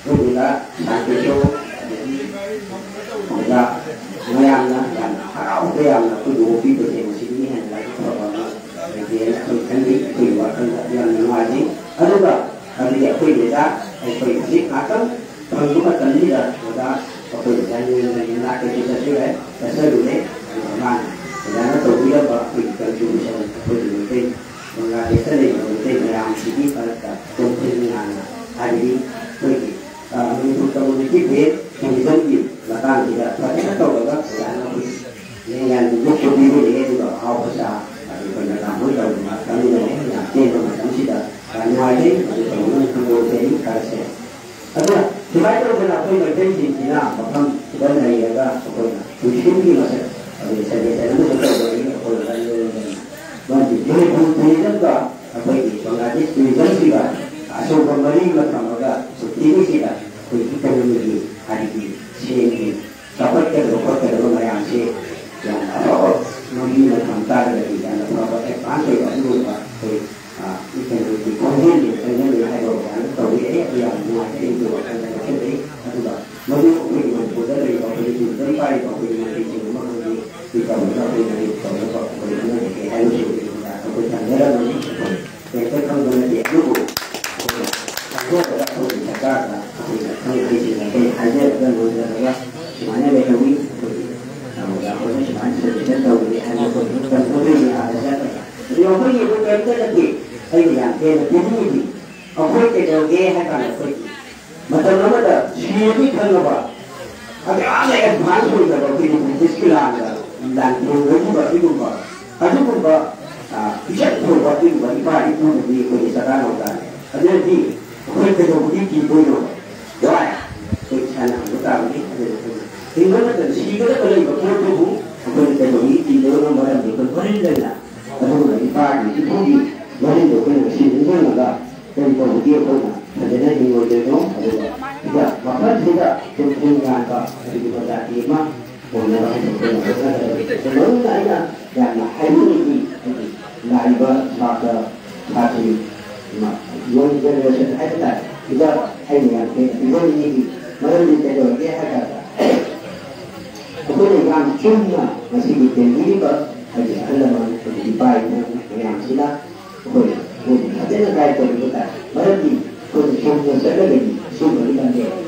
ꯑꯩꯈꯣꯏꯒꯤꯗ ꯁꯥꯟꯇꯤꯁꯨ ꯑꯗꯒꯤ ꯑꯣꯖꯥ ꯃꯌꯥꯝꯅ ꯌꯥꯝꯅ ꯍꯔꯥꯎꯕ ꯌꯥꯝꯅ ꯑꯩꯈꯣꯏꯕꯨ ꯑꯣꯛꯄꯤꯕꯁꯦ ꯃꯁꯤꯗꯒꯤ ꯍꯦꯟꯅ ꯂꯥꯏꯕꯛ ꯐꯕ ꯑꯃ ꯂꯩꯇꯦꯅ ꯑꯩꯈꯣꯏ ꯈꯜꯂꯤ꯫ ꯑꯩꯈꯣꯏꯒꯤ ꯋꯥꯈꯜꯗ ꯌꯥꯝꯅ ꯅꯨꯡꯉꯥꯏꯖꯩ꯫ ꯑꯗꯨꯒ ꯑꯗꯨꯗꯤ ꯑꯩꯈꯣꯏ ꯑꯣꯖꯥ ꯑꯩꯈꯣꯏ ꯍꯧꯖꯤꯛ ꯉꯥꯛꯇꯪ ꯐꯪꯕ ꯃꯇꯝꯁꯤꯗ ꯑꯣꯖꯥ ꯑꯩꯈꯣꯏ ꯑꯣꯖꯥ ꯌꯨꯝꯗ ꯏꯅꯥꯛꯇꯁꯨ ꯆꯠꯆꯔꯦ, ꯆꯠꯆꯔꯨꯔꯦ꯫ ꯑꯗꯨꯒ ꯃꯥꯅ ꯑꯣꯖꯥꯅ ꯇꯧꯕꯤꯔꯝꯕ ꯑꯩꯈꯣꯏꯒꯤ ꯀꯟꯇ꯭ꯔꯤꯕ꯭ꯌꯨꯁꯟ ꯑꯩꯈꯣꯏꯒꯤ ꯃꯩꯇꯩ ꯕꯪꯒ꯭ꯂꯥꯗꯦꯁꯇ ꯂꯩꯔꯤꯕ ꯃꯩꯇꯩ ꯃꯌꯥꯝꯁꯤꯒꯤ ꯃꯔꯛꯇ ꯇꯣꯝꯊꯤꯟ ꯉꯥꯟꯅ ꯍꯥꯏꯕꯗꯤ ꯑꯩꯈꯣꯏꯒꯤ, ꯑ, ꯃꯅꯤꯄꯨꯔ ꯀꯝꯃ꯭ꯌꯨꯅꯤꯇꯤ ꯕꯦꯁ ꯇꯨꯔꯤꯖꯝꯒꯤ ꯃꯇꯥꯡꯁꯤꯗ ꯐꯖꯅ ꯇꯧꯔꯒ ꯑꯣꯖꯥꯅ ꯑꯩꯈꯣꯏꯒꯤ ꯂꯦꯡꯌꯥꯟꯗꯨ ꯂꯨꯞꯄ ꯄꯤꯕꯤꯔꯛꯑꯦ꯫ ꯑꯗꯨꯒ ꯑꯍꯥꯎꯕ ꯆꯥ ꯑꯗꯨ ꯑꯩꯈꯣꯏꯅ ꯂꯥꯝꯍꯣꯏ ꯇꯧꯗꯨꯅ ꯆꯥꯃꯤꯟꯅꯔꯦ꯫ ꯌꯥꯝ ꯇꯦꯟꯕ ꯃꯇꯝꯁꯤꯗ ꯌꯥꯝ ꯅꯨꯡꯉꯥꯏꯖꯩ꯫ ꯃꯗꯨ ꯇꯧꯅꯕ ꯈꯪꯗꯣꯛꯆꯔꯤ ꯈꯔꯁꯦ꯫ ꯑꯗꯨꯅ ꯁꯨꯃꯥꯏꯅ ꯇꯧꯗꯅ ꯑꯩꯈꯣꯏ ꯃꯩꯇꯩꯁꯤꯡꯁꯤꯅ ꯃꯐꯝꯁꯤꯗ ꯂꯩꯔꯒ ꯑꯩꯈꯣꯏꯅ ꯇꯨꯔꯤꯖꯝꯒꯤ ꯃꯁꯛ ꯑꯗꯨ ꯁꯖꯦꯁꯟ ꯑꯃꯁꯨ ꯇꯧꯖꯔꯤ꯫ ꯑꯩꯈꯣꯏ ꯃꯔꯝ ꯃꯔꯝꯗꯤ ꯃꯅꯤꯄꯨꯔ ꯇꯨꯔꯤꯖꯝꯒ ꯑꯩꯈꯣꯏꯒꯤ ꯕꯪꯒ꯭ꯂꯥꯗꯦꯁ ꯇꯨꯔꯤꯖꯝꯁꯤꯒ ꯑꯆꯧꯕ ꯃꯔꯤ ꯑꯃ ꯊꯝꯃꯒ ꯄ꯭ꯔꯤꯊꯤꯕꯤꯁꯤꯗ ꯑꯩꯈꯣꯏ ꯏꯀꯣꯅꯣꯃꯤꯒꯤ ꯍꯥꯏꯗꯤ ꯁꯦꯟꯒꯤ ꯆꯥꯎꯈꯠꯀꯗꯕ ꯈꯣꯠꯀꯗꯕ ꯃꯌꯥꯝꯁꯤ ꯌꯥꯝꯅ ꯑꯐꯕ ꯂꯝꯕꯤ ꯑꯃ ꯊꯝꯕ ꯇꯥꯔꯒꯗꯤ ꯌꯥꯝꯅ ꯐꯕ ꯑꯦꯗꯚꯥꯟꯁ ꯑꯣꯏꯕ ꯑꯗꯨꯒꯨꯝꯕ ꯑꯩꯈꯣꯏ ꯀꯩꯅꯣꯒꯤ ꯈꯣꯡꯖꯦꯜꯒꯤ ꯈꯣꯡꯖꯦꯜꯒꯤ ꯍꯥꯏꯕ ꯑꯣꯖꯥꯅ ꯇꯧꯕꯤꯔꯛꯑꯦ꯫ ꯑꯗꯨ ꯌꯥꯝ ꯅꯨꯡꯉꯥꯏꯖꯩ꯫ ꯑꯗꯨꯒ ꯋꯥꯈꯜꯗ ꯂꯧꯁꯤꯟꯖꯩ꯫ ꯑꯗꯨꯒ ꯃꯗꯨ ꯑꯩꯈꯣꯏꯒꯤ ꯃꯅꯤꯄꯨꯔꯗ ꯂꯩꯔꯤꯕ ꯑꯩꯈꯣꯏꯒꯤ ꯇꯨꯔꯤꯖꯝ ꯄꯥꯏꯔꯤꯕ ꯑꯩꯈꯣꯏꯒꯤ ꯃꯟꯇ꯭ꯔꯤꯁꯤꯡ ꯑꯃ ꯈꯪꯗꯦ, ꯁꯤ ꯇꯧꯅꯕ ꯑꯩꯈꯣꯏ ꯃꯅꯤꯄꯨꯔ ꯇꯧꯅꯕ ꯑꯩꯈꯣꯏ ꯍꯣꯠꯅꯖꯒꯦ ꯍꯥꯏꯕꯁꯤ ꯑꯩꯈꯣꯏ ꯊꯝꯖꯔꯝꯃꯤ꯫ ꯑꯩꯈꯣꯏ ꯀꯩꯝꯇ ꯈꯪꯕ ꯅꯠꯇꯦ꯫ ꯑꯗꯨꯕꯨ ꯑꯩꯈꯣꯏꯅ ꯈꯪꯗꯣꯛꯑꯒ ꯑꯩꯈꯣꯏꯒꯤ ꯁꯔꯀꯥꯔꯗ ꯑꯩꯈꯣꯏꯅ ꯈꯪ ꯑꯍꯩꯁꯤꯡꯗ ꯑꯩꯈꯣꯏ ꯍꯥꯏꯖꯔꯒ ꯂꯣꯏꯖꯔꯒ ꯁꯨꯃꯥꯏꯅ ꯂꯩꯍꯧꯋꯤ꯫ ꯑꯩꯈꯣꯏꯒꯤ ꯑꯣꯖꯥ ꯑꯩꯈꯣꯏꯅ ꯁꯨꯃꯥꯏꯅ ꯁꯖꯦꯁꯟ ꯇꯧꯕꯅꯤ ꯍꯥꯏꯅ ꯑꯩꯈꯣꯏ ꯇꯝꯖꯗꯣꯏꯅꯤ ꯑꯥꯗ ꯆꯠꯂꯒ꯫ ꯑꯗꯨ ꯑꯩꯈꯣꯏꯒꯤ ꯑꯗꯨ ꯀꯔꯤꯝꯇ ꯅꯠꯇꯦ꯫ ꯑꯩꯅ ꯌꯥꯝ ꯍꯦꯟꯅ ꯄꯤꯅꯤꯡꯉꯤꯗꯤ ꯑꯩꯈꯣꯏ ꯀꯩꯗꯧꯒꯦ ꯍꯥꯏ ꯀꯥꯟꯗ ꯑꯩꯈꯣꯏꯒꯤ ꯃꯇꯝ ꯑꯃꯗ ꯁꯤꯔꯅꯤ ꯈꯪꯉꯕ ꯑꯗꯨ ꯌꯥꯝꯅ ꯑꯦꯗꯚꯥꯟꯁ ꯑꯣꯏꯗꯕ ꯑꯩꯈꯣꯏꯒꯤ ꯕ꯭ꯔꯤꯇꯤꯁꯀꯤ ꯂꯥꯟꯗ ꯂꯥꯟꯊꯦꯡꯅꯈꯤꯕ ꯑꯗꯨꯒꯨꯝꯕ ꯑꯗꯨꯒꯨꯝꯕ ꯏꯆꯠ ꯊꯧꯕ ꯑꯗꯨꯒꯨꯝꯕ ꯏꯄꯥ ꯏꯄꯨꯗꯨꯗꯤ ꯑꯩꯈꯣꯏꯒꯤ ꯁꯔꯀꯥꯔ ꯅꯧꯇꯥꯅꯦ꯫ ꯑꯗꯨꯅꯗꯤ ꯑꯩꯈꯣꯏ ꯀꯩꯗꯧꯕꯒꯤ ꯀꯤꯗꯣꯏꯅꯣ? ꯋꯥꯏ ꯑꯩꯈꯣꯏ ꯏꯁꯥꯅ ꯍꯪꯕ ꯇꯥꯕꯅꯤ꯫ ꯑꯗꯨꯅ ꯑꯩꯈꯣꯏꯅ ꯍꯤꯡꯕ ꯃꯇꯝꯗ ꯁꯤꯒꯗꯕ ꯂꯩꯕ ꯄꯣꯠꯇꯨꯕꯨ ꯑꯩꯈꯣꯏꯅ ꯀꯩꯗꯧꯕꯒꯤ ꯀꯤꯗꯣꯏꯅꯣ? ꯃꯔꯝꯗꯤ ꯑꯩꯈꯣꯏ ꯍꯣꯔꯦꯟ ꯂꯩꯅ ꯑꯗꯨꯒꯨꯝꯕ ꯏꯄꯥꯒꯤ ꯏꯄꯨꯒꯤ ꯃꯔꯤꯗꯣ ꯑꯩꯈꯣꯏꯅ ꯉꯁꯤ ꯅꯤꯡꯁꯤꯡꯉꯒ ꯀꯔꯤ ꯇꯧꯕꯒꯤ ꯑꯩꯈꯣꯏꯅ ꯐꯖꯅ ꯍꯤꯡꯉꯣꯏꯗꯣꯏꯅꯣ? ꯑꯗꯨꯒ ꯁꯤꯗ ꯃꯐꯝꯁꯤꯗ ꯇꯨꯡ ꯌꯥꯟꯕ ꯑꯗꯨꯒꯨꯝꯕ ꯖꯥꯇꯤ ꯑꯃ ꯑꯣꯏꯅꯕ ꯍꯥꯏꯅ ꯑꯩꯈꯣꯏꯅ ꯍꯣꯠꯅꯒꯗꯕꯅꯤ꯫ ꯑꯗꯨ ꯃꯔꯨ ꯑꯣꯏꯅ ꯑꯩꯅ ꯌꯥꯝꯅ ꯍꯥꯏꯅꯤꯡꯉꯤꯗꯤ ꯑꯩꯒꯤ ꯂꯥꯛꯏꯕ ꯁꯥꯇ꯭ꯔ ꯁꯥꯇ꯭ꯔꯤ ꯌꯣꯡ ꯖꯦꯅꯦꯔꯦꯁꯟ ꯍꯥꯏꯕ ꯇꯥꯔꯦ꯫ ꯁꯤꯗ ꯑꯩꯅ ꯌꯥꯝ ꯍꯦꯟꯅ ꯄꯤꯖꯅꯤꯡꯉꯤꯗꯤ ꯃꯔꯝꯗꯤ ꯀꯩꯗꯧꯔꯒꯦ ꯍꯥꯏ ꯀꯥꯟꯗ ꯑꯩꯈꯣꯏꯅ ꯌꯥꯝ ꯆꯨꯝꯅ ꯉꯁꯤꯒꯤ ꯊꯦꯡꯕꯤꯔꯤꯕ ꯑꯩꯒꯤ ꯑꯍꯜ ꯂꯃꯟ ꯑꯩꯒꯤ ꯏꯄꯥ ꯏꯄꯨ ꯃꯌꯥꯝꯁꯤꯅ ꯑꯩꯈꯣꯏ ꯃꯣꯏꯕꯨ ꯐꯖꯅ ꯒꯥꯏꯗ ꯇꯧꯕꯤꯕ ꯇꯥꯏ꯫ ꯃꯔꯝꯗꯤ ꯑꯩꯈꯣꯏꯅ ꯆꯨꯝꯅ ꯆꯠꯂꯒꯗꯤ ꯑꯁꯤꯒꯨꯝꯕꯒꯤ ꯂꯝꯕꯤ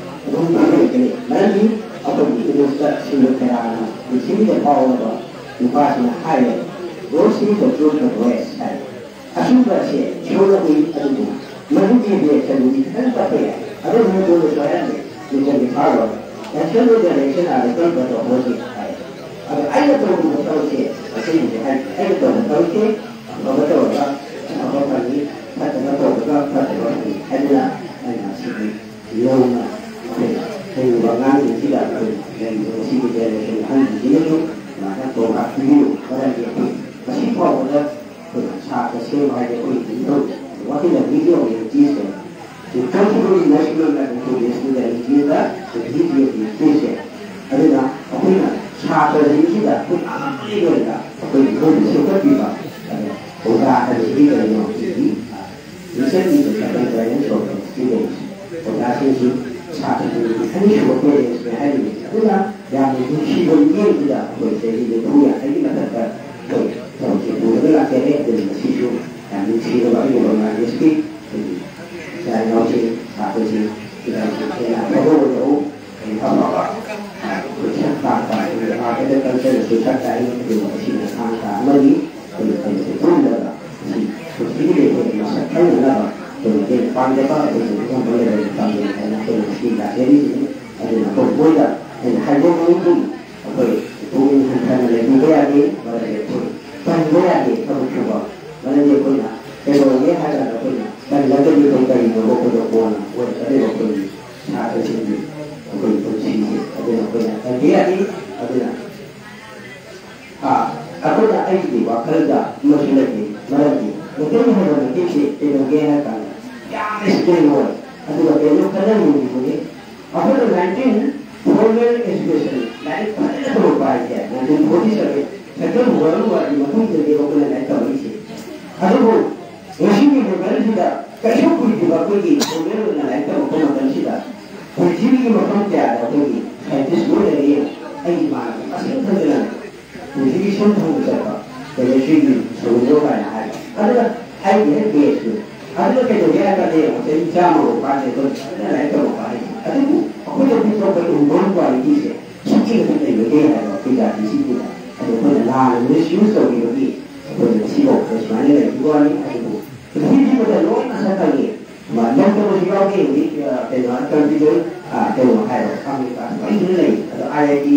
ꯑꯗꯨꯝ ꯐꯪꯂꯣꯏꯗ꯭ꯔꯦ꯫ ꯃꯔꯝꯗꯤ ꯑꯩꯈꯣꯏꯒꯤ ꯏꯪꯂꯤꯁꯇ ꯁꯤꯡꯕ ꯀꯌꯥꯅ ꯄ꯭ꯔꯤꯊꯤꯕꯤꯗ ꯐꯥꯎꯔꯕ ꯅꯨꯄꯥꯁꯤꯅ ꯍꯥꯏꯔꯦ, "Go see the truth of West" ꯍꯥꯏ꯫ ꯑꯆꯨꯝꯕ ꯑꯁꯦ ꯏꯁꯣꯔꯅ ꯎꯏ, ꯑꯗꯨꯕꯨ ꯃꯗꯨꯒꯤ ꯔꯤꯌꯦꯛꯁꯟꯗꯨꯗꯤ ꯈꯤꯇꯪ ꯇꯞꯄ ꯌꯥꯏ꯫ ꯑꯗꯨꯕꯨ ꯃꯉꯣꯟꯗ ꯁꯣꯏꯍꯟꯗꯦ, ꯃꯤꯆꯪꯒꯤ ꯐꯥꯔꯣꯏ꯫ Action with direction are the culprit of worship ꯍꯥꯏ꯫ ꯑꯗꯣ ꯑꯩꯅ ꯇꯧꯔꯤꯕ ꯊꯕꯛꯁꯦ ꯑꯁꯦꯡꯕꯗꯤ ꯍꯥꯏꯗꯤ ꯑꯩꯅ ꯇꯧꯕ ꯊꯕꯛꯁꯦ ꯑꯐꯕ ꯇꯧꯔꯒ ꯑꯐꯕ ꯐꯪꯉꯤ, ꯐꯠꯇꯕ ꯇꯧꯔꯒ ꯐꯠꯇꯕ ꯐꯪꯉꯤ ꯍꯥꯏꯗꯅ ꯑꯩꯅ ꯁꯤꯒꯤ ꯂꯧꯅ ꯑꯩꯈꯣꯏꯅ ꯍꯩꯔꯤꯕ ꯑꯉꯥꯡꯁꯤꯡꯁꯤꯗ ꯑꯩꯈꯣꯏꯅ ꯂꯩꯔꯤꯕ ꯉꯁꯤꯒꯤ ꯖꯦꯅꯦꯔꯦꯁꯟ ꯑꯍꯟꯁꯤꯡꯁꯤꯅꯁꯨ ꯑꯗꯨꯃꯥꯏꯅ ꯄ꯭ꯔꯣꯒ꯭ꯔꯥꯝ ꯄꯤꯕꯤꯌꯨ꯫ ꯃꯔꯝꯗꯤ ꯑꯩꯈꯣꯏ ꯉꯁꯤ ꯐꯥꯎꯕꯗ ꯑꯩꯈꯣꯏꯅ ꯁꯥꯇ꯭ꯔ ꯁꯦꯝꯕ ꯍꯥꯏꯁꯦ ꯑꯩꯈꯣꯏ ꯏꯊꯟꯇ ꯇꯧꯗꯦ꯫ What is the beauty of literature? The contribution national level to the student is the beauty of literature. ꯑꯗꯨꯅ ꯑꯩꯈꯣꯏꯅ ꯁꯥꯇ꯭ꯔꯁꯤꯡꯁꯤꯗ ꯑꯩꯈꯣꯏ ꯑꯉꯥꯡ ꯑꯣꯏꯔꯤꯉꯩꯗ ꯑꯩꯈꯣꯏ ꯃꯣꯏꯕꯨ ꯁꯦꯝꯒꯠꯄꯤꯕ꯫ ꯑꯗꯣ ꯑꯣꯖꯥ ꯍꯥꯏꯕꯁꯤꯗꯤ ꯀꯔꯤꯅꯣ? ꯑꯩꯈꯣꯏꯒꯤ, ꯑ, ꯂꯤꯁꯟꯒꯤ ꯄꯩꯁꯥ ꯇꯪꯈꯥꯏ ꯑꯃ ꯁꯨꯔꯛꯄ ꯁꯤꯗꯩꯁꯤ ꯑꯣꯖꯥꯁꯤꯡꯁꯤ ꯁꯥꯇ꯭ꯔꯁꯤꯡꯒꯤ ꯑꯅꯤꯁꯨꯕ ꯄꯦꯔꯦꯟꯁꯅꯦ ꯍꯥꯏꯔꯤꯕꯅꯤ꯫ ꯑꯗꯨꯅ ꯌꯥꯝꯅ ꯅꯨꯡꯁꯤꯕ ꯃꯤꯠꯌꯦꯡꯁꯤꯗ ꯑꯩꯈꯣꯏ ꯆꯍꯤ ꯅꯤꯐꯨ ꯌꯥꯡꯈꯩꯒꯤ ꯃꯊꯛꯇ ꯑꯩꯈꯣꯏ ꯊꯕꯛꯁꯦ ꯄꯨꯔꯒ ꯂꯥꯛꯆꯔꯦ꯫ ꯑꯗꯨꯅ ꯃꯁꯤꯁꯨ ꯌꯥꯝ ꯅꯨꯡꯁꯤꯔꯕ ꯑꯩꯒꯤ ꯑꯣꯔꯒꯅꯥꯏꯖꯦꯁꯟꯒꯤ ꯑꯩꯈꯣꯏꯒꯤ ꯏꯆꯥ ꯏꯅꯥꯎꯁꯤꯡ, ꯁꯥꯇ꯭ꯔꯁꯤꯡ, ꯁꯤꯗ ꯍꯦꯟꯅ ꯑꯐꯕ ꯑꯣꯏꯔꯛꯎ꯫ ꯑꯐꯕ ꯁꯛ ꯇꯥꯛꯄ, ꯑꯥꯔꯠ ꯑꯦꯟ ꯀꯜꯆꯔꯗꯁꯨ ꯁꯛ ꯇꯥꯛꯏ꯫ ꯑꯗꯨꯒ ꯃꯁꯤꯅ ꯊꯥꯡ ꯇꯥ ꯑꯃꯒꯤ ꯑꯩꯈꯣꯏꯒꯤ ꯀꯩꯅꯣꯁꯦ ꯄꯨꯜꯂꯒ ꯃꯁꯤ ꯄꯨꯟꯁꯤꯒꯤ ꯂꯩꯕꯒꯤ ꯃꯁꯛ ꯈꯪꯅꯅꯕ ꯑꯩꯈꯣꯏꯒꯤ ꯃꯇꯦꯡ ꯄꯥꯡꯖꯕ ꯑꯩꯈꯣꯏꯒꯤ ꯑꯗꯨꯒꯨꯝꯕ ꯂꯩꯕꯒꯤ ꯄꯥꯝꯖꯩ ꯍꯥꯏꯅ ꯑꯩꯈꯣꯏꯅ ꯉꯁꯤ ꯂꯥꯛꯆꯔꯤꯁꯤꯅꯤ꯫ ꯑꯗꯨꯅ ꯑꯩꯈꯣꯏ ꯃꯣꯏꯗ ꯑꯩꯅ ꯍꯥꯏꯖꯅꯤꯡꯉꯤꯗꯤ ꯑꯩꯈꯣꯏ ꯄꯨꯛꯅꯤꯡ ꯍꯟꯊꯅ ꯂꯩꯕꯤꯕ ꯌꯥꯗꯦ꯫ ꯃꯔꯝꯗꯤ ꯑꯩꯈꯣꯏ ꯇꯟꯕ ꯌꯥꯗꯦ ꯊꯕꯛ ꯁꯨꯕ꯫ ꯃꯔꯝꯗꯤ ꯑꯩꯈꯣꯏꯅ ꯀꯩꯗꯧꯔꯒꯦ ꯍꯥꯏ ꯀꯥꯟꯗ ꯑꯩꯈꯣꯏꯅ ꯇꯜꯂꯒꯗꯤ ꯑꯩꯈꯣꯏ ꯀꯔꯤꯅꯣꯕ ꯑꯩꯈꯣꯏꯗ ꯀꯣꯟꯅ ꯑꯣꯏꯔꯛꯀꯗꯣꯏꯕ ꯑꯩꯈꯣꯏꯒꯤ ꯁꯥꯇ꯭ꯔꯁꯤꯡꯒꯤ ꯑꯩꯈꯣꯏꯒꯤ ꯄꯨꯟꯁꯤꯁꯦ꯫ ꯑꯗꯨꯅ ꯑꯩꯈꯣꯏꯅ ꯇꯟꯕ ꯌꯥꯗꯦ꯫ ꯑꯗꯨꯅ ꯑꯥ, ꯑꯗꯨꯅ ꯑꯩꯒꯤ ꯋꯥꯈꯜꯗ ꯑꯃꯁꯨ ꯂꯩꯖꯩ꯫ ꯃꯔꯝꯗꯤ ꯃꯩꯇꯩ ꯍꯥꯏꯕ ꯃꯩꯇꯩꯁꯦ ꯀꯩꯗꯧꯒꯦ ꯍꯥꯏ ꯀꯥꯟꯗ ꯌꯥꯝꯅ ꯏꯁꯇ꯭ꯔꯦꯡ ꯑꯣꯏ꯫ ꯑꯗꯨꯒ ꯀꯩꯅꯣ ꯈꯟꯅ ꯌꯦꯡꯕꯤꯕꯅꯤ, ꯑꯩꯈꯣꯏꯅ ꯅꯥꯏꯟꯇꯤꯟ ꯐꯣꯔꯃꯦꯜ ꯑꯦꯖꯨꯀꯦꯁꯟ, ꯂꯥꯏꯔꯤꯛ ꯐꯖꯅ ꯇꯝꯃꯛꯄ ꯍꯥꯏꯁꯦ ꯅꯥꯏꯟꯇꯤꯟ ꯐꯣꯔꯇꯤ ꯁꯚꯦꯟ ꯁꯦꯀꯦꯟ ꯋꯥꯔꯜ ꯋꯥꯔꯒꯤ ꯃꯇꯨꯡꯗꯒꯤ ꯑꯩꯈꯣꯏꯅ ꯂꯥꯏꯔꯤꯛ ꯇꯝꯃꯛꯏꯁꯦ꯫ ꯑꯗꯨꯕꯨ ꯉꯁꯤꯒꯤ ꯃꯣꯕꯥꯏꯜꯁꯤꯗ ꯀꯩꯁꯨ ꯀꯨꯏꯗ꯭ꯔꯤꯕ ꯑꯩꯈꯣꯏꯒꯤ ꯐꯣꯔꯃꯦꯜ ꯑꯣꯏꯅ ꯂꯥꯏꯔꯤꯛ ꯇꯝꯃꯛꯄ ꯃꯇꯝꯁꯤꯗ ꯄ꯭ꯔꯤꯊꯤꯕꯤꯒꯤ ꯃꯐꯝ ꯀꯌꯥꯗ ꯑꯩꯈꯣꯏꯒꯤ ꯁꯥꯏꯟꯇꯤꯁ ꯂꯣꯏ ꯂꯩꯔꯦ꯫ ꯑꯩ ꯏꯃꯥꯟꯅꯕ ꯃꯁꯤꯡ ꯊꯝꯖꯅ ꯄ꯭ꯔꯤꯊꯤꯕꯤ ꯁꯤꯟ ꯊꯨꯡꯅ ꯆꯠꯄ ꯀꯦꯃꯤꯁꯇ꯭ꯔꯤꯒꯤ ꯁꯣꯂꯨꯁꯟ ꯀꯥꯏꯅ ꯍꯥꯏꯕ꯫ ꯑꯗꯨꯅ ꯑꯩꯒꯤ ꯍꯦꯛ ꯕꯦꯁꯇꯨ ꯑꯗꯨꯅ ꯀꯩꯗꯧꯒꯦ ꯍꯥꯏ ꯀꯥꯟꯗ ꯌꯦꯡꯉꯣ, ꯆꯍꯤ ꯆꯥꯝꯃꯒ ꯐꯥꯗꯦ ꯑꯩꯈꯣꯏ ꯐꯖꯅ ꯂꯥꯏꯔꯤꯛ ꯇꯝꯃꯛꯄ ꯍꯥꯏꯁꯦ꯫ ꯑꯗꯨꯕꯨ ꯑꯩꯈꯣꯏꯗ ꯄꯤꯊꯣꯛꯄ ꯏꯟꯕꯣꯔꯟ ꯀ꯭ꯋꯥꯂꯤꯇꯤꯁꯦ ꯁꯤꯒꯤ ꯃꯇꯤꯛ ꯂꯩꯕꯒꯦ ꯍꯥꯏꯕ ꯑꯩꯈꯣꯏ ꯖꯥꯇꯤꯁꯤꯡꯁꯤꯗ꯫ ꯑꯗꯣ ꯑꯩꯈꯣꯏꯅ ꯂꯥꯟꯅ ꯃꯤꯁꯌꯨꯁ ꯇꯧꯈꯤꯕꯒꯤ ꯑꯩꯈꯣꯏꯅ ꯉꯁꯤꯐꯥꯎꯕꯗ ꯁꯨꯃꯥꯏꯅ ꯂꯩꯈꯤꯕ ꯋꯥꯅꯤ꯫ ꯑꯗꯨꯕꯨ ꯄ꯭ꯔꯤꯊꯤꯕꯤꯗ ꯂꯣꯏꯅ ꯃꯁꯛ ꯈꯪꯉꯤ꯫ ꯃꯥ ꯂꯧꯗꯕꯁꯨ ꯌꯥꯎꯗꯦ ꯍꯧꯖꯤꯛ, ꯑ, ꯀꯩꯅꯣ, ꯀꯝꯄ꯭ꯌꯨꯇꯔ, ꯑ, ꯀꯩꯅꯣ ꯍꯥꯏꯔꯣ, ꯑꯃꯦꯔꯤꯀꯥ ꯂꯣꯏꯅ ꯂꯩ꯫ ꯑꯗꯣ ꯑꯥꯏ ꯑꯥꯏ ꯇꯤ,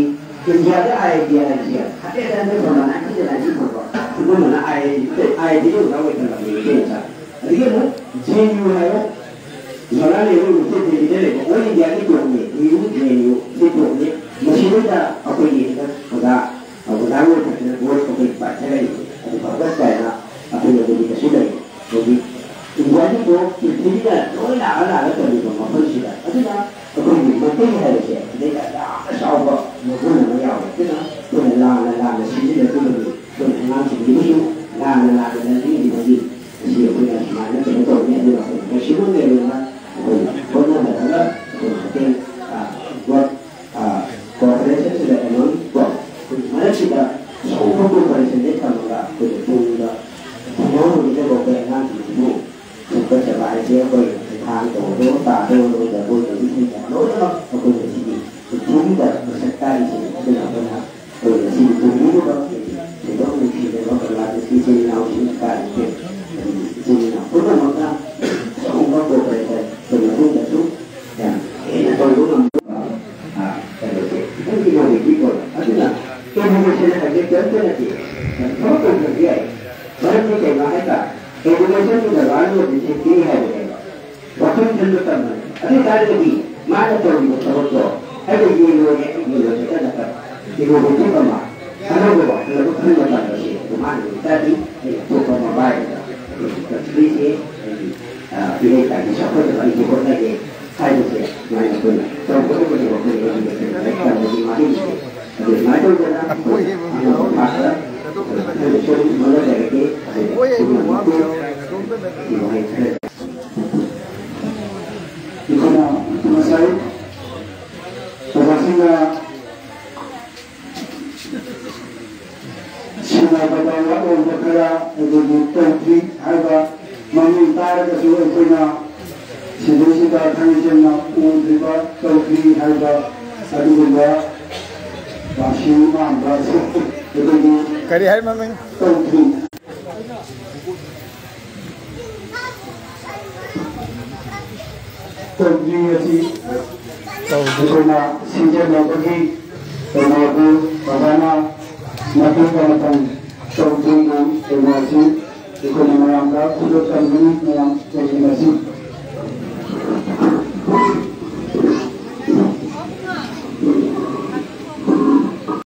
ꯏꯟꯗꯤꯌꯥꯗ ꯑꯥꯏ ꯑꯥꯏ ꯇꯤ ꯍꯥꯏꯔꯤꯁꯦ ꯍꯟꯗ꯭ꯔꯦꯠ ꯍꯟꯗ꯭ꯔꯦꯠ ꯐꯪꯕ ꯅꯥꯏꯟꯇꯤ ꯅꯥꯏꯟꯇꯤ ꯐꯪꯕ ꯑꯗꯨꯒꯨꯝꯕꯅ ꯑꯥꯏ ꯑꯥꯏ ꯇꯤ, ꯑꯥꯏ ꯑꯥꯏ ꯇꯤꯗ ꯑꯣꯖꯥ ꯑꯣꯏ ꯈꯜꯂꯕꯅꯦ ꯃꯩꯇꯩ ꯃꯆꯥ꯫ ꯑꯗꯒꯤ ꯑꯃꯨꯛ ꯖꯦ ꯑꯦꯟ ꯌꯨ ꯍꯥꯏꯔꯣ, ꯖꯋꯥꯍꯔꯂꯥꯜ ꯅꯦꯍꯔꯨ ꯌꯨꯅꯤꯚꯔꯁꯤꯇꯤ ꯗꯦꯜꯂꯤꯗ ꯂꯩꯕ ꯑꯣꯜ ꯏꯟꯗꯤꯌꯥꯒꯤ ꯇꯣꯞꯅꯤ, ꯅꯦꯍꯔꯨ ꯖꯦ ꯑꯦꯟ ꯌꯨ ꯁꯤ ꯇꯣꯞꯅꯤ꯫ ꯃꯁꯤꯗꯩꯗ ꯑꯩꯈꯣꯏꯒꯤ ꯍꯟꯗꯛ ꯑꯣꯖꯥ, ꯑꯣꯖꯥ ꯑꯣꯏꯕꯁꯤꯅ ꯕꯣꯔꯗ ꯑꯩꯈꯣꯏ ꯄꯥꯏꯈꯠꯂꯛꯏ꯫ ꯑꯗꯨ ꯐꯒꯠ ꯀꯥꯏꯅ ꯑꯩꯈꯣꯏ ꯃꯅꯤꯄꯨꯔꯗꯁꯨ ꯂꯩ꯫ ꯍꯧꯖꯤꯛ ꯏꯟꯗꯤꯌꯥꯒꯤ ꯕꯣꯔꯗ ꯄ꯭ꯔꯤꯊꯤꯕꯤꯗ ꯂꯣꯏ ꯂꯥꯛꯑ ꯂꯥꯛꯑꯒ ꯇꯝꯃꯤꯕ ꯃꯐꯝꯁꯤꯗ꯫ ꯑꯗꯨꯅ ꯑꯩꯈꯣꯏꯒꯤ ꯃꯩꯇꯩ ꯍꯥꯏꯕꯁꯦ ꯁꯤꯗꯩꯗ ꯌꯥꯝꯅ ꯆꯥꯎꯕ ꯃꯒꯨꯟ ꯑꯃ ꯌꯥꯎꯋꯦ꯫ ꯑꯗꯨꯅ ꯑꯩꯈꯣꯏꯅ ꯂꯥꯟꯅ ꯂꯥꯟꯅ ꯁꯤꯖꯤꯟꯅꯗ꯭ꯔꯤꯕꯅꯤ꯫ ꯑꯩꯈꯣꯏꯅ ꯍꯥꯟꯅ ꯂꯥꯟꯅ ꯂꯝꯖꯤꯡꯈꯤꯕꯒꯤ ꯉꯁꯤ ꯑꯩꯈꯣꯏꯅ ꯁꯨꯃꯥꯏꯅ ꯀꯩꯅꯣ ꯇꯧꯕꯅꯤ꯫ ꯑꯗꯨꯅ ꯑꯩꯈꯣꯏ ꯃꯦꯛꯁꯤꯃꯝ ꯂꯦꯚꯦꯜꯗ ꯑꯩꯈꯣꯏ ꯍꯣꯠꯅꯒꯗꯕ, ꯑꯩꯈꯣꯏ ꯃꯇꯦꯡ, ꯑ, ꯋꯥꯔꯛ, ꯑ, ꯀꯣꯑꯣꯄꯔꯦꯁꯟꯁꯤꯗ ꯀꯩꯅꯣ ꯀꯣ, ꯑꯩꯈꯣꯏ ꯃꯔꯛꯁꯤꯗ ꯑꯆꯧꯕ ꯀꯣꯑꯣꯄꯔꯦꯁꯟꯁꯦ ꯊꯝꯃꯒ ꯑꯩꯈꯣꯏꯅ ꯇꯨꯡꯗ ꯊꯝꯍꯧꯅꯕꯒꯤꯗꯃꯛꯇ ꯑꯉꯥꯡꯁꯤꯡꯁꯤꯕꯨ ꯁꯦꯝꯒꯠꯆꯕ ꯍꯥꯏꯁꯦ ꯑꯩꯈꯣꯏ ꯊꯥꯡ ꯇꯧꯕꯗꯣ, ꯇꯥꯗꯧꯕꯗꯣ, ꯖꯒꯣꯏ ꯇꯧꯕꯁꯤꯡꯗ ꯂꯣꯏꯅꯃꯛ ꯑꯩꯈꯣꯏ ꯉꯁꯤꯒꯤ ꯄ꯭ꯔꯤꯊꯤꯕꯤꯗ ꯃꯁꯛ ꯇꯥꯛꯏꯁꯤꯅꯤ꯫ ꯑꯗꯨꯅ ꯑꯩꯈꯣꯏꯅ ꯑꯩꯈꯣꯏ ꯉꯁꯤꯒꯤ ꯇꯨꯡꯕꯤꯔꯤꯕ ꯁꯦꯟꯗꯣꯛ ꯅꯨꯡꯁꯤꯔꯕ ꯕꯪꯒ꯭ꯂꯥꯗꯦꯁꯀꯤ ꯏꯆꯤꯜ ꯏꯅꯥꯎꯁꯤꯡ ꯀꯥꯏꯔꯤꯁꯦ, ꯏꯆꯤꯜ ꯏꯅꯥꯎ ꯄꯨꯝꯅꯃꯛꯅ ꯑꯆꯧꯕ ꯀꯣꯑꯣꯄꯔꯦꯁꯟ ꯑꯩꯈꯣꯏ ꯃꯇꯨꯡꯗꯁꯨ ꯌꯥꯝ ꯍꯦꯟꯅ ꯇꯧꯕ ꯉꯝꯅꯕ, ꯑ, ꯀꯩꯅꯣꯁꯦ ꯈꯤꯇꯪꯗꯤ ꯃꯥꯟꯅꯗꯤ ꯑꯣꯏ꯫ ꯑꯗꯨꯅ ꯑꯦꯖꯨꯀꯦꯁꯟ ꯍꯥꯏꯕꯁꯦ ꯀꯔꯤꯝꯇ ꯅꯠꯇꯦ, ꯌꯥꯝ ꯊꯕꯛ ꯇꯧꯗ꯭ꯔꯁꯨ ꯌꯥꯏ꯫ ꯃꯔꯝꯗꯤ ꯀꯩꯅꯣ ꯍꯥꯏ ꯇꯥꯔꯦ, ꯑꯦꯖꯨꯀꯦꯁꯟꯗꯨꯗ ꯚꯦꯂꯨ ꯑꯗꯨꯝ ꯁꯦꯝꯕꯤꯔꯤ ꯍꯥꯏꯕꯅꯦꯕ꯫ ꯋꯥꯈꯜ ꯈꯟꯕ ꯇꯝꯕꯅꯤ꯫ ꯑꯗꯨ ꯑꯣꯏ ꯇꯥꯔꯒꯗꯤ ꯃꯥꯅ ꯇꯧꯔꯤꯕ ꯊꯕꯛꯇꯣ ꯑꯩꯅ ꯌꯦꯜꯂꯣꯏꯒꯦ, ꯑꯩ ꯌꯦꯜꯂꯣꯏꯒꯦ ꯅꯠꯇꯕ, ꯏꯅꯣꯚꯦꯇꯤꯚ ꯑꯃ, ꯑꯅꯧꯕ ꯋꯥꯈꯜ ꯑꯃ ꯈꯟꯕ ꯇꯝꯕꯁꯦ ꯑꯗꯨ ꯃꯥꯅ ꯑꯣꯏ ꯇꯥꯔꯗꯤ ꯑꯩ ꯑꯇꯣꯞꯄ ꯑꯃ ꯄꯥꯏꯔꯒ ꯑꯩꯈꯣꯏꯒꯤ ꯀꯟꯇ꯭ꯔꯤꯁꯦ, ꯑꯩꯒꯤ, ꯑ, ꯏꯔꯩꯄꯥꯛꯀꯤ ꯆꯥꯎꯈꯠꯅꯕ ꯑꯩꯁꯨ ꯍꯣꯠꯅꯒꯦ ꯍꯥꯏꯕꯁꯦ ꯁꯨꯃꯥꯏꯅ ꯑꯩꯈꯣꯏꯅ ꯇꯧꯒꯗꯕꯅꯦꯕ꯫ ꯑꯩꯈꯣꯏ ꯑꯦꯖꯨꯀꯦꯁꯟ ꯂꯥꯏꯔꯤꯛ ꯇꯝꯕꯒꯤ ꯃꯍꯩꯁꯦ ꯑꯗꯨ ꯑꯗꯨꯃꯥꯏꯅ ꯇꯧꯗꯅ ꯑꯩꯈꯣꯏ ꯑꯉꯝꯕ ꯊꯥꯛꯇ ꯑꯩꯈꯣꯏꯅꯁꯨ ꯑꯗꯨꯝ ꯍꯣꯠꯅꯖꯔꯒꯦ꯫ ꯑꯗꯨꯒ ꯄꯨꯝꯅꯃꯛꯄꯨ ꯋꯥꯍꯩ ꯈꯔ ꯑꯩꯈꯣꯏꯅ ꯉꯁꯥꯏ ꯑꯣꯖꯥꯁꯤꯡꯅ ꯁꯤꯟꯅꯕꯗ ꯋꯥꯠꯂꯣꯏꯕ ꯈꯔ ꯑꯩꯈꯣꯏꯒꯤ ꯇꯧꯗ꯭ꯔꯤ ꯍꯥꯏꯕ ꯃꯃꯤꯡ ꯇꯥꯔꯒꯁꯨ ꯑꯩꯈꯣꯏꯅ ꯁꯤꯗꯩꯁꯤꯗ ꯊꯥꯡꯃꯩꯁꯦꯡꯅ ꯎꯗ꯭ꯔꯤꯕ, ꯇꯧꯗ꯭ꯔꯤ ꯍꯥꯏꯕ ꯑꯗꯨꯒꯨꯝꯕ ꯃꯥꯁꯤ ꯃꯥꯟꯕ ꯑꯩꯈꯣꯏꯒꯤ ꯀꯔꯤ ꯍꯥꯏ ꯃꯃꯤꯡ? ꯇꯧꯗ꯭ꯔꯤ꯫ ꯇꯧꯗ꯭ꯔꯤ ꯑꯁꯤ ꯑꯩꯈꯣꯏꯅ ꯁꯤꯡꯖꯟꯅꯕꯒꯤ ꯀꯩꯅꯣꯗꯨ ꯐꯖꯅ ꯃꯇꯦꯡ ꯑꯃꯇꯪ ꯇꯧꯗ꯭ꯔꯤꯕꯨ ꯀꯩꯅꯣꯁꯤ ꯑꯩꯈꯣꯏꯅ ꯃꯌꯥꯝꯗ ꯈꯨꯗꯣꯜ ꯇꯝꯒꯅꯤ꯫ ꯃꯌꯥꯝ ꯇꯧꯃꯤꯟꯅꯁꯤ꯫